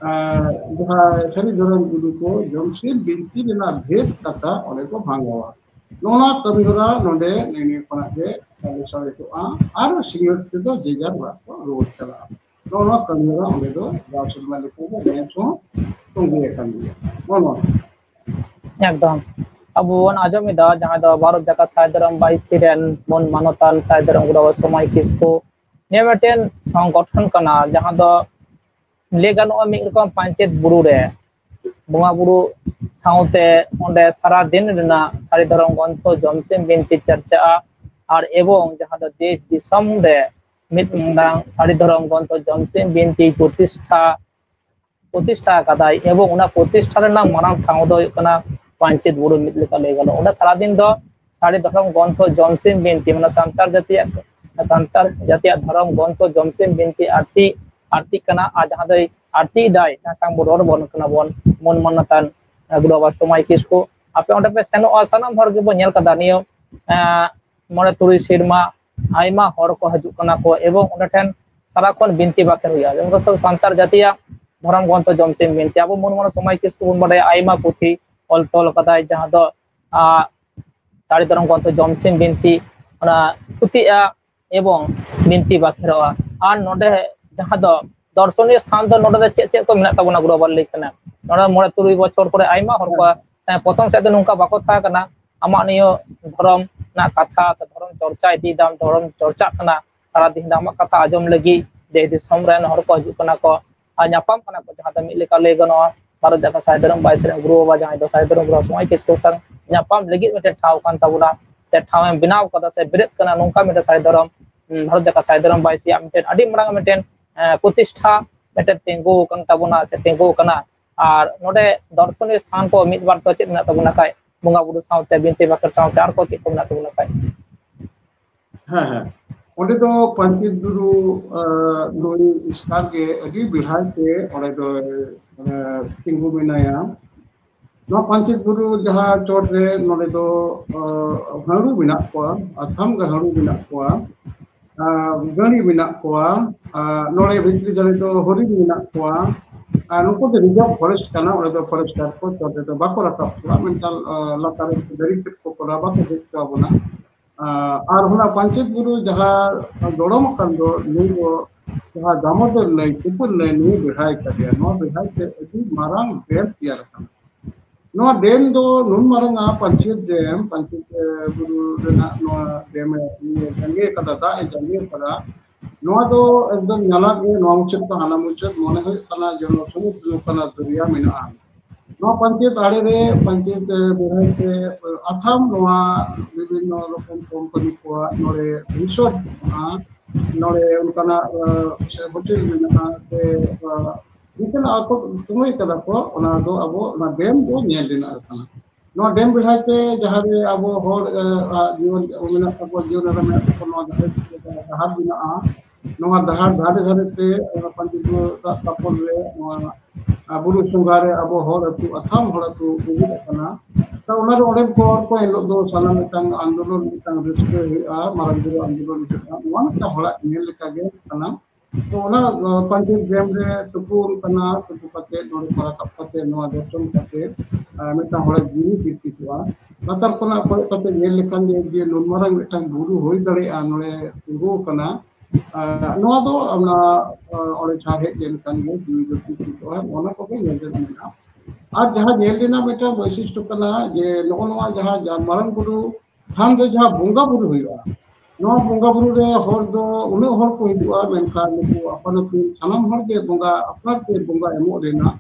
ᱟᱨ ᱡᱟᱦᱟᱸ ᱥᱟᱹᱨᱤ ᱫᱷᱚᱨᱚᱢ ᱜᱩᱨᱩ ᱠᱚ ᱡᱚᱢᱥᱤᱢ ᱵᱤᱱᱛᱤ ᱨᱮᱱᱟᱜ ᱵᱷᱮᱫ ᱠᱟᱛᱷᱟ ᱚᱸᱰᱮ ᱠᱚ ᱵᱷᱟᱸᱜᱟᱣᱟ᱾ ᱱᱚᱣᱟ ᱠᱟᱹᱢᱤ ᱦᱚᱨᱟ ᱱᱚᱰᱮ ᱱᱤᱭᱟᱹ ᱠᱷᱚᱱᱟᱜ ᱜᱮ ᱠᱟᱹᱢᱤ ᱥᱟᱹᱛ ᱠᱚᱜᱼᱟ ᱟᱨ ᱥᱤᱸᱜᱟᱹᱲ ᱛᱮᱫᱚ ᱡᱮ ᱡᱟᱨ ᱚᱲᱟᱜ ᱠᱚ ᱨᱩᱣᱟᱹᱲ ᱪᱟᱞᱟᱜᱼᱟ᱾ ᱱᱚᱜᱼᱚ ᱱᱚᱣᱟ ᱠᱟᱹᱢᱤ ᱦᱚᱨᱟ ᱚᱸᱰᱮ ᱫᱚ ᱡᱟᱣ ᱥᱮᱨᱢᱟ ᱞᱮᱠᱟ ᱜᱮ ᱱᱮᱥ ᱦᱚᱸ ᱛᱚᱸᱜᱮ ᱟᱠᱟᱱ ᱜᱮᱭᱟ᱾ ᱱᱚᱜᱼᱚ ᱱᱚᱣᱟ᱾ ᱮᱠᱫᱚᱢ᱾ ᱟᱵᱚ ᱵᱚᱱ ᱟᱸᱡᱚᱢ ᱮᱫᱟ, ᱡᱟᱦᱟᱸ ᱫᱚ ᱵᱷᱟᱨᱚᱛ ᱡᱟᱠᱟᱛ ᱥᱟᱭ ᱫᱷᱚᱨᱚᱢ ᱵᱟᱭᱤᱥᱤ ᱨᱮᱱ ᱢᱟᱹᱱ ᱢᱟᱱᱚᱛᱟᱱ ᱥᱟᱭ ᱫᱷᱚᱨᱚᱢ ᱜᱩᱨᱩ ᱥᱚᱢᱟᱭ ᱠᱤᱥᱠᱩ, ᱱᱤᱭᱟᱹ ᱢᱤᱫᱴᱮᱱ ᱥᱚᱝᱜᱚᱴᱷᱚᱱ ᱠᱟᱱᱟ, ᱡᱟᱦᱟᱸ ᱫᱚ ᱞᱟᱹᱭ ᱜᱟᱱᱚᱜᱼᱟ ᱢᱤᱫ ᱨᱚᱠᱚᱢ ᱯᱟᱧᱪᱮᱛ ᱵᱩᱨᱩ ᱨᱮ ᱵᱚᱸᱜᱟ ᱵᱩᱨᱩ ᱥᱟᱶᱛᱮ ᱚᱸᱰᱮ ᱥᱟᱨᱟ ᱫᱤᱱ ᱨᱮᱱᱟᱜ ᱥᱟᱹᱨᱤ ᱫᱷᱚᱨᱚᱢ ᱜᱨᱚᱱᱛᱷᱚ ᱡᱚᱢᱥᱤᱢ ᱵᱤᱱᱛᱤ ᱪᱟᱨᱪᱟᱜᱼᱟ᱾ ᱟᱨ ᱮᱵᱚᱝ ᱡᱟᱦᱟᱸ ᱫᱚ ᱫᱮᱥ ᱫᱤᱥᱚᱢ ᱨᱮ ᱢᱤᱫ ᱢᱟᱨᱟᱝ ᱥᱟᱹᱨᱤ ᱫᱷᱚᱨᱚᱢ ᱜᱨᱚᱱᱛᱷᱚ ᱡᱚᱢᱥᱤᱢ ᱵᱤᱱᱛᱤ ᱯᱨᱚᱛᱤᱥᱴᱷᱟ, ᱯᱨᱚᱛᱤᱥᱴᱷᱟ ᱟᱠᱟᱫᱟᱭ᱾ ᱮᱵᱚᱝ ᱚᱱᱟ ᱯᱨᱚᱛᱤᱥᱴᱷᱟ ᱨᱮᱱᱟᱜ ᱢᱟᱨᱟᱝ ᱴᱷᱟᱶ ᱫᱚ ᱦᱩᱭᱩᱜ ᱠᱟᱱᱟ ᱯᱟᱧᱪᱮᱛ ᱵᱩᱨᱩ ᱢᱤᱫ ᱞᱮᱠᱟ ᱞᱟᱹᱭ ᱜᱟᱱᱚᱜᱼᱟ᱾ ᱚᱸᱰᱮ ᱥᱟᱨᱟᱫᱤᱱ ᱫᱚ ᱥᱟᱹᱨᱤ ᱫᱷᱚᱨᱚᱢ ᱜᱨᱚᱱᱛᱷᱚ ᱡᱚᱢᱥᱤᱢ ᱵᱤᱱᱛᱤ, ᱢᱟᱱᱮ ᱥᱟᱱᱛᱟᱲ ᱡᱟᱹᱛᱤᱭᱟᱜ, ᱥᱟᱱᱛᱟᱲ ᱡᱟᱹᱛᱤᱭᱟᱜ ᱫᱷᱚᱨᱚᱢ ᱜᱨᱚᱱᱛᱷᱚ ᱡᱚᱢᱥᱤᱢ ᱵᱤᱱᱛᱤ ᱟᱨ ᱛᱤ ᱟᱨᱛᱤᱜ ᱠᱟᱱᱟ, ᱟᱨ ᱡᱟᱦᱟᱸ ᱫᱚᱭ ᱟᱨᱛᱤ ᱮᱫᱟᱭ, ᱡᱟᱦᱟᱸ ᱥᱟᱝ ᱵᱚᱱ ᱨᱚᱲ ᱵᱚᱱ ᱠᱟᱱᱟ ᱵᱚᱱ, ᱢᱟᱹᱱ ᱢᱟᱱᱚᱛᱟᱱ, ᱮ, ᱜᱩᱨᱩ ᱵᱟᱵᱟ ᱥᱚᱢᱟᱭ ᱠᱤᱥᱠᱩ, ᱟᱯᱮ ᱚᱸᱰᱮ ᱯᱮ ᱥᱮᱱᱚᱜᱼᱟ, ᱥᱟᱱᱟᱢ ᱦᱚᱲ ᱜᱮᱵᱚᱱ ᱧᱮᱞ ᱠᱟᱫᱟ ᱱᱤᱭᱟᱹ, ᱮ, ᱢᱚᱬᱮ ᱛᱩᱨᱩᱭ ᱥᱮᱨᱢᱟ ᱟᱭᱢᱟ ᱦᱚᱲ ᱠᱚ ᱦᱤᱡᱩᱜ ᱠᱟᱱᱟ ᱠᱚ, ᱮᱵᱚᱝ ᱚᱸᱰᱮ ᱴᱷᱮᱱ ᱥᱟᱨᱟᱠᱷᱚᱱ ᱵᱤᱱᱛᱤ ᱵᱟᱠᱷᱮᱬ ᱦᱩᱭᱩᱜᱼᱟ᱾ ᱡᱮᱢᱚᱱ ᱥᱟᱱᱛᱟᱲ ᱡᱟᱹᱛᱤᱭᱟᱜ ᱫᱷᱚᱨᱚᱢ ᱜᱨᱚᱱᱛᱷᱚ ᱡᱚᱢᱥᱤᱢ ᱵᱤᱱᱛᱤ, ᱟᱵᱚ ᱢᱟᱹᱱ ᱢᱟᱱᱚᱛ ᱥᱚᱢᱟᱭ ᱠᱤᱥᱠᱩ ᱵᱚᱱ ᱵᱟᱰᱟᱭᱟ, ᱟᱭᱢᱟ ᱯᱩᱛᱷᱤ ᱚᱞ ᱛᱚᱞ ᱠᱟᱫᱟᱭ, ᱡᱟᱦᱟᱸ ᱫᱚ, ᱟ, ᱥᱟᱹᱨᱤ ᱫᱷᱚᱨᱚᱢ ᱜᱨᱚᱱᱛᱷᱚ ᱡᱚᱢᱥᱤᱢ ᱵᱤᱱᱛᱤ, ᱚᱱᱟ ᱛᱷᱩᱛᱤᱜᱼᱟ ᱮᱵᱚᱝ ᱵᱤᱱᱛᱤ ᱵᱟᱠᱷᱮᱬᱚᱜᱼᱟ᱾ ᱟᱨ ᱱᱚᱰᱮ ᱡᱟᱦᱟᱸ ᱫᱚ ᱫᱚᱨᱥᱚᱱᱤᱭᱚ ᱥᱛᱷᱟᱱ ᱫᱚ ᱱᱚᱰᱮ ᱫᱚ ᱪᱮᱫ ᱪᱮᱫ ᱠᱚ ᱢᱮᱱᱟᱜ ᱛᱟᱵᱚᱱᱟ, ᱜᱩᱨᱩ ᱵᱟᱵᱟ ᱞᱟᱹᱭ ᱠᱟᱱᱟ? ᱱᱚᱰᱮ ᱢᱚᱬᱮ ᱛᱩᱨᱩᱭ ᱵᱚᱪᱷᱚᱨ ᱠᱚᱨᱮ ᱟᱭᱢᱟ ᱦᱚᱲ ᱠᱚ, ᱦᱮᱸ, ᱯᱨᱚᱛᱷᱚᱢ ᱥᱮᱫ ᱫᱚ ᱱᱚᱝᱠᱟ ᱵᱟᱠᱚ ᱛᱟᱦᱮᱸ ᱠᱟᱱᱟ, ᱟᱢᱟᱜ ᱱᱤᱭᱟᱹ ᱫᱷᱚᱨᱚᱢ ᱨᱮᱱᱟᱜ ᱠᱟᱛᱷᱟ ᱥᱮ ᱫᱷᱚᱨᱚᱢ ᱪᱚᱨᱪᱟ ᱤᱫᱤᱭᱮᱫᱟᱢ, ᱫᱷᱚᱨᱚᱢ ᱪᱚᱨᱪᱟᱜ ᱠᱟᱱᱟ, ᱥᱟᱨᱟᱫᱤᱱ ᱫᱚ ᱟᱢᱟᱜ ᱠᱟᱛᱷᱟ ᱟᱸᱡᱚᱢ ᱞᱟᱹᱜᱤᱫ ᱫᱮᱥ ᱫᱤᱥᱚᱢ ᱨᱮᱱ ᱦᱚᱲ ᱠᱚ ᱦᱤᱡᱩᱜ ᱠᱟᱱᱟ ᱠᱚ ᱟᱨ ᱧᱟᱯᱟᱢ ᱠᱟᱱᱟ ᱠᱚ, ᱡᱟᱦᱟᱸ ᱫᱚ ᱢᱤᱫ ᱞᱮᱠᱟ ᱞᱟᱹᱭ ᱜᱟᱱᱚᱜᱼᱟ, ᱵᱷᱟᱨᱚᱛ ᱡᱟᱠᱟᱛ ᱥᱟᱹᱦᱤ ᱫᱷᱚᱨᱚᱢ ᱵᱟᱭᱥᱤ ᱨᱮᱱ ᱜᱩᱨᱩ ᱵᱟᱵᱟ, ᱡᱟᱦᱟᱸᱭ ᱫᱚ ᱥᱟᱹᱦᱤ ᱫᱷᱚᱨᱚᱢ ᱜᱩᱨᱩ ᱥᱚᱢᱟᱭ ᱠᱤᱥᱠᱩ ᱥᱟᱶ ᱧᱟᱯᱟᱢ ᱞᱟᱹᱜᱤᱫ ᱢᱤᱫᱴᱮᱱ ᱴᱷᱟᱶ ᱠᱟᱱ ᱛᱟᱵᱚᱱᱟ, ᱥᱮ ᱴᱷᱟᱶ ᱮ ᱵᱮᱱᱟᱣ ᱠᱟᱫᱟ ᱥᱮ ᱵᱮᱨᱮᱫ ᱠᱟᱱᱟ, ᱱᱚᱝᱠᱟ ᱢᱤᱫᱴᱮᱱ ᱥᱟᱹᱦᱤ ᱫᱷᱚᱨᱚᱢ, ᱩᱸ, ᱵᱷᱟᱨᱚᱛ ᱡᱟᱠᱟᱛ ᱥᱟᱹᱦᱤ ᱫᱷᱚᱨᱚᱢ ᱵᱟᱭᱥᱤᱭᱟᱜ ᱢᱤᱫᱴᱮᱱ ᱟᱹᱰᱤ ᱢᱟᱨᱟᱝ ᱢᱤᱫᱴᱮᱱ, ᱮᱸ, ᱯᱨᱚᱛᱤᱥᱴᱷᱟ ᱢᱤᱫᱴᱮᱱ ᱛᱤᱸᱜᱩ ᱟᱠᱟᱱ ᱛᱟᱵᱚᱱᱟ ᱥᱮ ᱛᱤᱸᱜᱩ ᱟᱠᱟᱱᱟ᱾ ᱟᱨ ᱱᱚᱰᱮ ᱫᱚᱨᱥᱚᱱᱤᱭᱚ ᱥᱛᱷᱟᱱ ᱠᱚ ᱢᱤᱫ ᱵᱟᱨ ᱫᱚ ᱪᱮᱫ ᱢᱮᱱᱟᱜ ᱛᱟᱵᱚᱱᱟ ᱠᱷᱟᱡ, ᱵᱚᱸᱜᱟ ᱵᱩᱨᱩ ᱥᱟᱶᱛᱮ, ᱵᱤᱱᱛᱤ ᱵᱟᱠᱷᱮᱬ ᱥᱟᱶᱛᱮ ᱟᱨ ᱠᱚ ᱪᱮᱫ ᱠᱚ ᱢᱮᱱᱟᱜ ᱛᱟᱵᱚᱱᱟ ᱠᱷᱟᱡ? ᱦᱮᱸ, ᱦᱮᱸ᱾ ᱚᱸᱰᱮ ᱫᱚ ᱯᱟᱧᱪᱮᱛ ᱵᱩᱨᱩ, ᱟᱸ, ᱱᱩᱭ ᱮᱥᱠᱟᱨ ᱜᱮ ᱟᱹᱰᱤ ᱵᱮᱲᱦᱟᱭ ᱛᱮ ᱚᱸᱰᱮ ᱫᱚ, ᱢᱟᱱᱮ, ᱛᱤᱸᱜᱩ ᱢᱮᱱᱟᱭᱟ᱾ ᱱᱚᱣᱟ ᱯᱟᱧᱪᱮᱛ ᱵᱩᱨᱩ ᱡᱟᱦᱟᱸ ᱪᱚᱴ ᱨᱮ, ᱱᱚᱰᱮ ᱫᱚ, ᱟᱸ, ᱦᱟᱹᱬᱩ ᱢᱮᱱᱟᱜ ᱠᱚᱣᱟ, ᱟᱛᱷᱟᱢ ᱜᱮ ᱦᱟᱹᱬᱩ ᱢᱮᱱᱟᱜ ᱠᱚᱣᱟ, ᱟᱨ ᱜᱟᱹᱲᱤ ᱢᱮᱱᱟᱜ ᱠᱚᱣᱟ, ᱟᱨ ᱱᱚᱰᱮ ᱵᱷᱤᱛᱨᱤ ᱫᱷᱟᱨᱮ ᱫᱚ ᱦᱚᱨᱤᱱ ᱢᱮᱱᱟᱜ ᱠᱚᱣᱟ᱾ ᱟᱨ ᱱᱩᱠᱩ ᱫᱚ reserve forest ᱠᱟᱱᱟ, ᱚᱸᱰᱮ ᱫᱚ forester ᱠᱚ ᱪᱚᱴ ᱨᱮᱫᱚ ᱵᱟᱠᱚ ᱨᱟᱠᱟᱵ ᱠᱚᱣᱟ, ᱢᱮᱱᱠᱷᱟᱱ, ᱟᱸ, ᱞᱟᱛᱟᱨ ᱨᱮ ᱫᱟᱨᱮ ᱪᱮᱫ ᱠᱚ ᱠᱚᱨᱟᱣ ᱵᱟᱠᱚ ᱫᱮᱡ ᱦᱚᱪᱚ ᱟᱵᱚᱱᱟ᱾ ᱟᱨ ᱚᱱᱟ ᱯᱟᱧᱪᱮᱛ ᱵᱩᱨᱩ ᱡᱟᱦᱟᱸ ᱫᱚᱲᱚᱢ ᱟᱠᱟᱱ ᱫᱚ, ᱱᱩᱭ ᱫᱚ ᱡᱟᱦᱟᱸ ᱫᱟᱢᱳᱫᱚᱨ ᱱᱟᱹᱭ, ᱛᱩᱯᱩᱱ ᱱᱟᱹᱭ, ᱱᱩᱭ ᱵᱮᱲᱦᱟᱭ ᱠᱟᱫᱮᱭᱟ᱾ ᱱᱚᱣᱟ ᱵᱮᱲᱦᱟᱭ ᱛᱮ ᱟᱹᱰᱤ ᱢᱟᱨᱟᱝ ᱰᱮᱢ ᱛᱮᱭᱟᱨ ᱟᱠᱟᱱᱟ᱾ ᱱᱚᱣᱟ ᱰᱮᱢ ᱫᱚ ᱱᱩᱱ ᱢᱟᱨᱟᱝᱟ, ᱯᱟᱧᱪᱮᱛ ᱰᱮᱢ, ᱯᱟᱧᱪᱮᱛ, ᱮ, ᱵᱩᱨᱩ ᱨᱮᱱᱟᱜ ᱱᱚᱣᱟ ᱰᱮᱢ ᱮ ᱤᱭᱟᱹ ᱡᱟᱸᱜᱮ ᱟᱠᱟᱫᱟ, ᱫᱟᱜ ᱮ ᱡᱟᱸᱜᱮ ᱟᱠᱟᱫᱟ᱾ ᱱᱚᱣᱟ ᱫᱚ ᱮᱠᱫᱚᱢ ᱧᱟᱞᱟᱫ ᱜᱮ, ᱱᱚᱣᱟ ᱢᱩᱪᱟᱹᱫ ᱠᱷᱚᱱ ᱦᱟᱱᱟ ᱢᱩᱪᱟᱹᱫ, ᱢᱚᱱᱮ ᱦᱩᱭᱩᱜ ᱠᱟᱱᱟ ᱡᱮᱱᱚ ᱥᱚᱢᱩᱫᱨᱚ ᱠᱟᱱᱟ, ᱫᱚᱨᱭᱟ ᱢᱮᱱᱟᱜᱼᱟ᱾ ᱱᱚᱣᱟ ᱯᱟᱧᱪᱮᱛ ᱟᱲᱮ ᱨᱮ, ᱯᱟᱧᱪᱮᱛ, ᱮ, ᱵᱮᱲᱦᱟᱭ ᱛᱮ, ᱮ, ᱟᱛᱷᱟᱢ ᱱᱚᱣᱟ ᱵᱤᱵᱷᱤᱱᱱᱚ ᱨᱚᱠᱚᱢ ᱠᱳᱢᱯᱟᱱᱤ ᱠᱚᱣᱟᱜ ᱱᱚᱰᱮ resort ᱢᱮᱱᱟᱜᱼᱟ, ᱱᱚᱰᱮ ᱚᱱᱠᱟᱱᱟᱜ, ᱮ, ᱥᱮ ᱦᱳᱴᱮᱞ ᱢᱮᱱᱟᱜᱼᱟ, ᱥᱮ, ᱮ, ᱡᱮᱛᱮᱱᱟᱜ ᱟᱠᱚ ᱠᱟᱹᱢᱤ ᱠᱟᱫᱟ ᱠᱚ, ᱚᱱᱟ ᱫᱚ ᱟᱵᱚ ᱚᱱᱟ ᱰᱮᱢ ᱫᱚ ᱧᱮᱞ ᱨᱮᱱᱟᱜ ᱠᱟᱱᱟ᱾ ᱱᱚᱣᱟ ᱰᱮᱢ ᱵᱮᱲᱦᱟᱭ ᱛᱮ ᱡᱟᱦᱟᱸ ᱨᱮ ᱟᱵᱚ ᱦᱚᱲ, ᱮ, ᱟᱜ ᱡᱤᱭᱚᱱ ᱢᱮᱱᱟᱜ ᱛᱟᱠᱚᱣᱟ, ᱡᱤᱭᱚᱱ ᱨᱮ ᱢᱮᱱᱟᱜ ᱛᱟᱠᱚᱣᱟ, ᱱᱚᱣᱟ ᱡᱟᱦᱟᱸ ᱰᱟᱦᱟᱨ ᱢᱮᱱᱟᱜᱼᱟ, ᱱᱚᱣᱟ ᱰᱟᱦᱟᱨ ᱫᱷᱟᱨᱮ ᱫᱷᱟᱨᱮ ᱛᱮ ᱚᱱᱟ ᱯᱟᱧᱪᱮᱛ ᱵᱩᱨᱩ ᱫᱟᱜ ᱛᱟᱯᱚᱞ ᱨᱮ ᱱᱚᱣᱟ, ᱟ, ᱵᱩᱨᱩ ᱥᱚᱸᱜᱷᱟ ᱨᱮ ᱟᱵᱚ ᱦᱚᱲ ᱟᱹᱛᱩ, ᱟᱛᱷᱟᱢ ᱦᱚᱲ ᱟᱹᱛᱩ ᱵᱩᱨᱩ ᱟᱠᱟᱱᱟ᱾ ᱛᱚ ᱚᱱᱟ ᱨᱮ ᱚᱸᱰᱮ ᱠᱚ ᱦᱚᱲ ᱠᱚ ᱮᱱᱦᱤᱞᱳᱜ ᱫᱚ ᱥᱟᱱᱟᱢ ᱢᱤᱫᱴᱟᱝ ᱟᱱᱫᱳᱞᱚᱱ, ᱢᱤᱫᱴᱟᱝ ᱨᱟᱹᱥᱠᱟᱹ ᱦᱩᱭᱩᱜᱼᱟ, ᱢᱟᱨᱟᱝ ᱵᱩᱨᱩ ᱟᱱᱫᱳᱞᱚᱱ ᱦᱩᱭᱩᱜᱼᱟ, ᱱᱚᱣᱟ ᱢᱤᱫᱴᱟᱝ ᱦᱚᱲᱟᱜ ᱧᱮᱞ ᱞᱮᱠᱟᱜᱮ ᱠᱟᱱᱟ᱾ ᱛᱚ ᱚᱱᱟ, ᱟ, ᱯᱟᱧᱪᱮᱛ ᱰᱮᱢ ᱨᱮ ᱛᱩᱯᱩᱱ ᱠᱟᱱᱟ, ᱛᱩᱯᱩ ᱠᱟᱛᱮ ᱱᱚᱰᱮ ᱠᱚ ᱨᱟᱠᱟᱵ ᱠᱟᱛᱮ ᱱᱚᱣᱟ ᱫᱚᱨᱥᱚᱱ ᱠᱟᱛᱮ, ᱟ, ᱢᱤᱫᱴᱟᱝ ᱦᱚᱲᱟᱜ ᱡᱤᱣᱤ ᱵᱤᱨᱠᱤᱛᱚᱜᱼᱟ᱾ ᱞᱟᱛᱟᱨ ᱠᱷᱚᱱᱟᱜ ᱠᱚᱭᱚᱜ ᱠᱟᱛᱮ ᱧᱮᱞ ᱞᱮᱠᱷᱟᱱ ᱜᱮ ᱡᱮ ᱱᱩᱱ ᱢᱟᱨᱟᱝ ᱢᱤᱫᱴᱟᱝ ᱵᱩᱨᱩ ᱦᱩᱭ ᱫᱟᱲᱮᱭᱟᱜᱼᱟ ᱱᱚᱰᱮ ᱛᱤᱸᱜᱩ ᱟᱠᱟᱱᱟ᱾ ᱟ, ᱱᱚᱣᱟ ᱫᱚ ᱚᱱᱟ, ᱟ, ᱚᱸᱰᱮ ᱡᱟᱦᱟᱸ ᱦᱮᱡ ᱞᱮᱱᱠᱷᱟᱱ ᱜᱮ ᱡᱤᱣᱤ ᱫᱚ ᱵᱤᱨᱠᱤᱛᱚᱜᱼᱟ, ᱚᱱᱟ ᱠᱚᱜᱮ ᱧᱮᱞ ᱨᱮᱱᱟᱜ ᱢᱮᱱᱟᱜᱼᱟ᱾ ᱟᱨ ᱡᱟᱦᱟᱸ ᱧᱮᱞ ᱨᱮᱱᱟᱜ ᱢᱤᱫᱴᱟᱝ ᱵᱳᱭᱥᱤᱥᱴᱚ ᱠᱟᱱᱟ ᱡᱮ ᱱᱚᱜᱼᱚ ᱱᱚᱣᱟ ᱡᱟᱦᱟᱸ ᱡᱟ-, ᱢᱟᱨᱟᱝ ᱵᱩᱨᱩ ᱛᱷᱟᱱ ᱨᱮ ᱡᱟᱦᱟᱸ ᱵᱚᱸᱜᱟ ᱵᱩᱨᱩ ᱦᱩᱭᱩᱜᱼᱟ, ᱱᱚᱣᱟ ᱵᱚᱸᱜᱟ ᱵᱩᱨᱩ ᱨᱮ ᱦᱚᱲ ᱫᱚ ᱩᱱᱟᱹᱜ ᱦᱚᱲ ᱠᱚ ᱦᱤᱡᱩᱜᱼᱟ, ᱢᱮᱱᱠᱷᱟᱱ ᱱᱩᱠᱩ ᱟᱯᱟᱱ ᱟᱹᱯᱤᱱ ᱥᱟᱱᱟᱢ ᱦᱚᱲ ᱜᱮ ᱵᱚᱸᱜᱟ ᱟᱯᱱᱟᱨ ᱛᱮ ᱵᱚᱸᱜᱟ ᱮᱢᱚᱜ ᱨᱮᱱᱟᱜ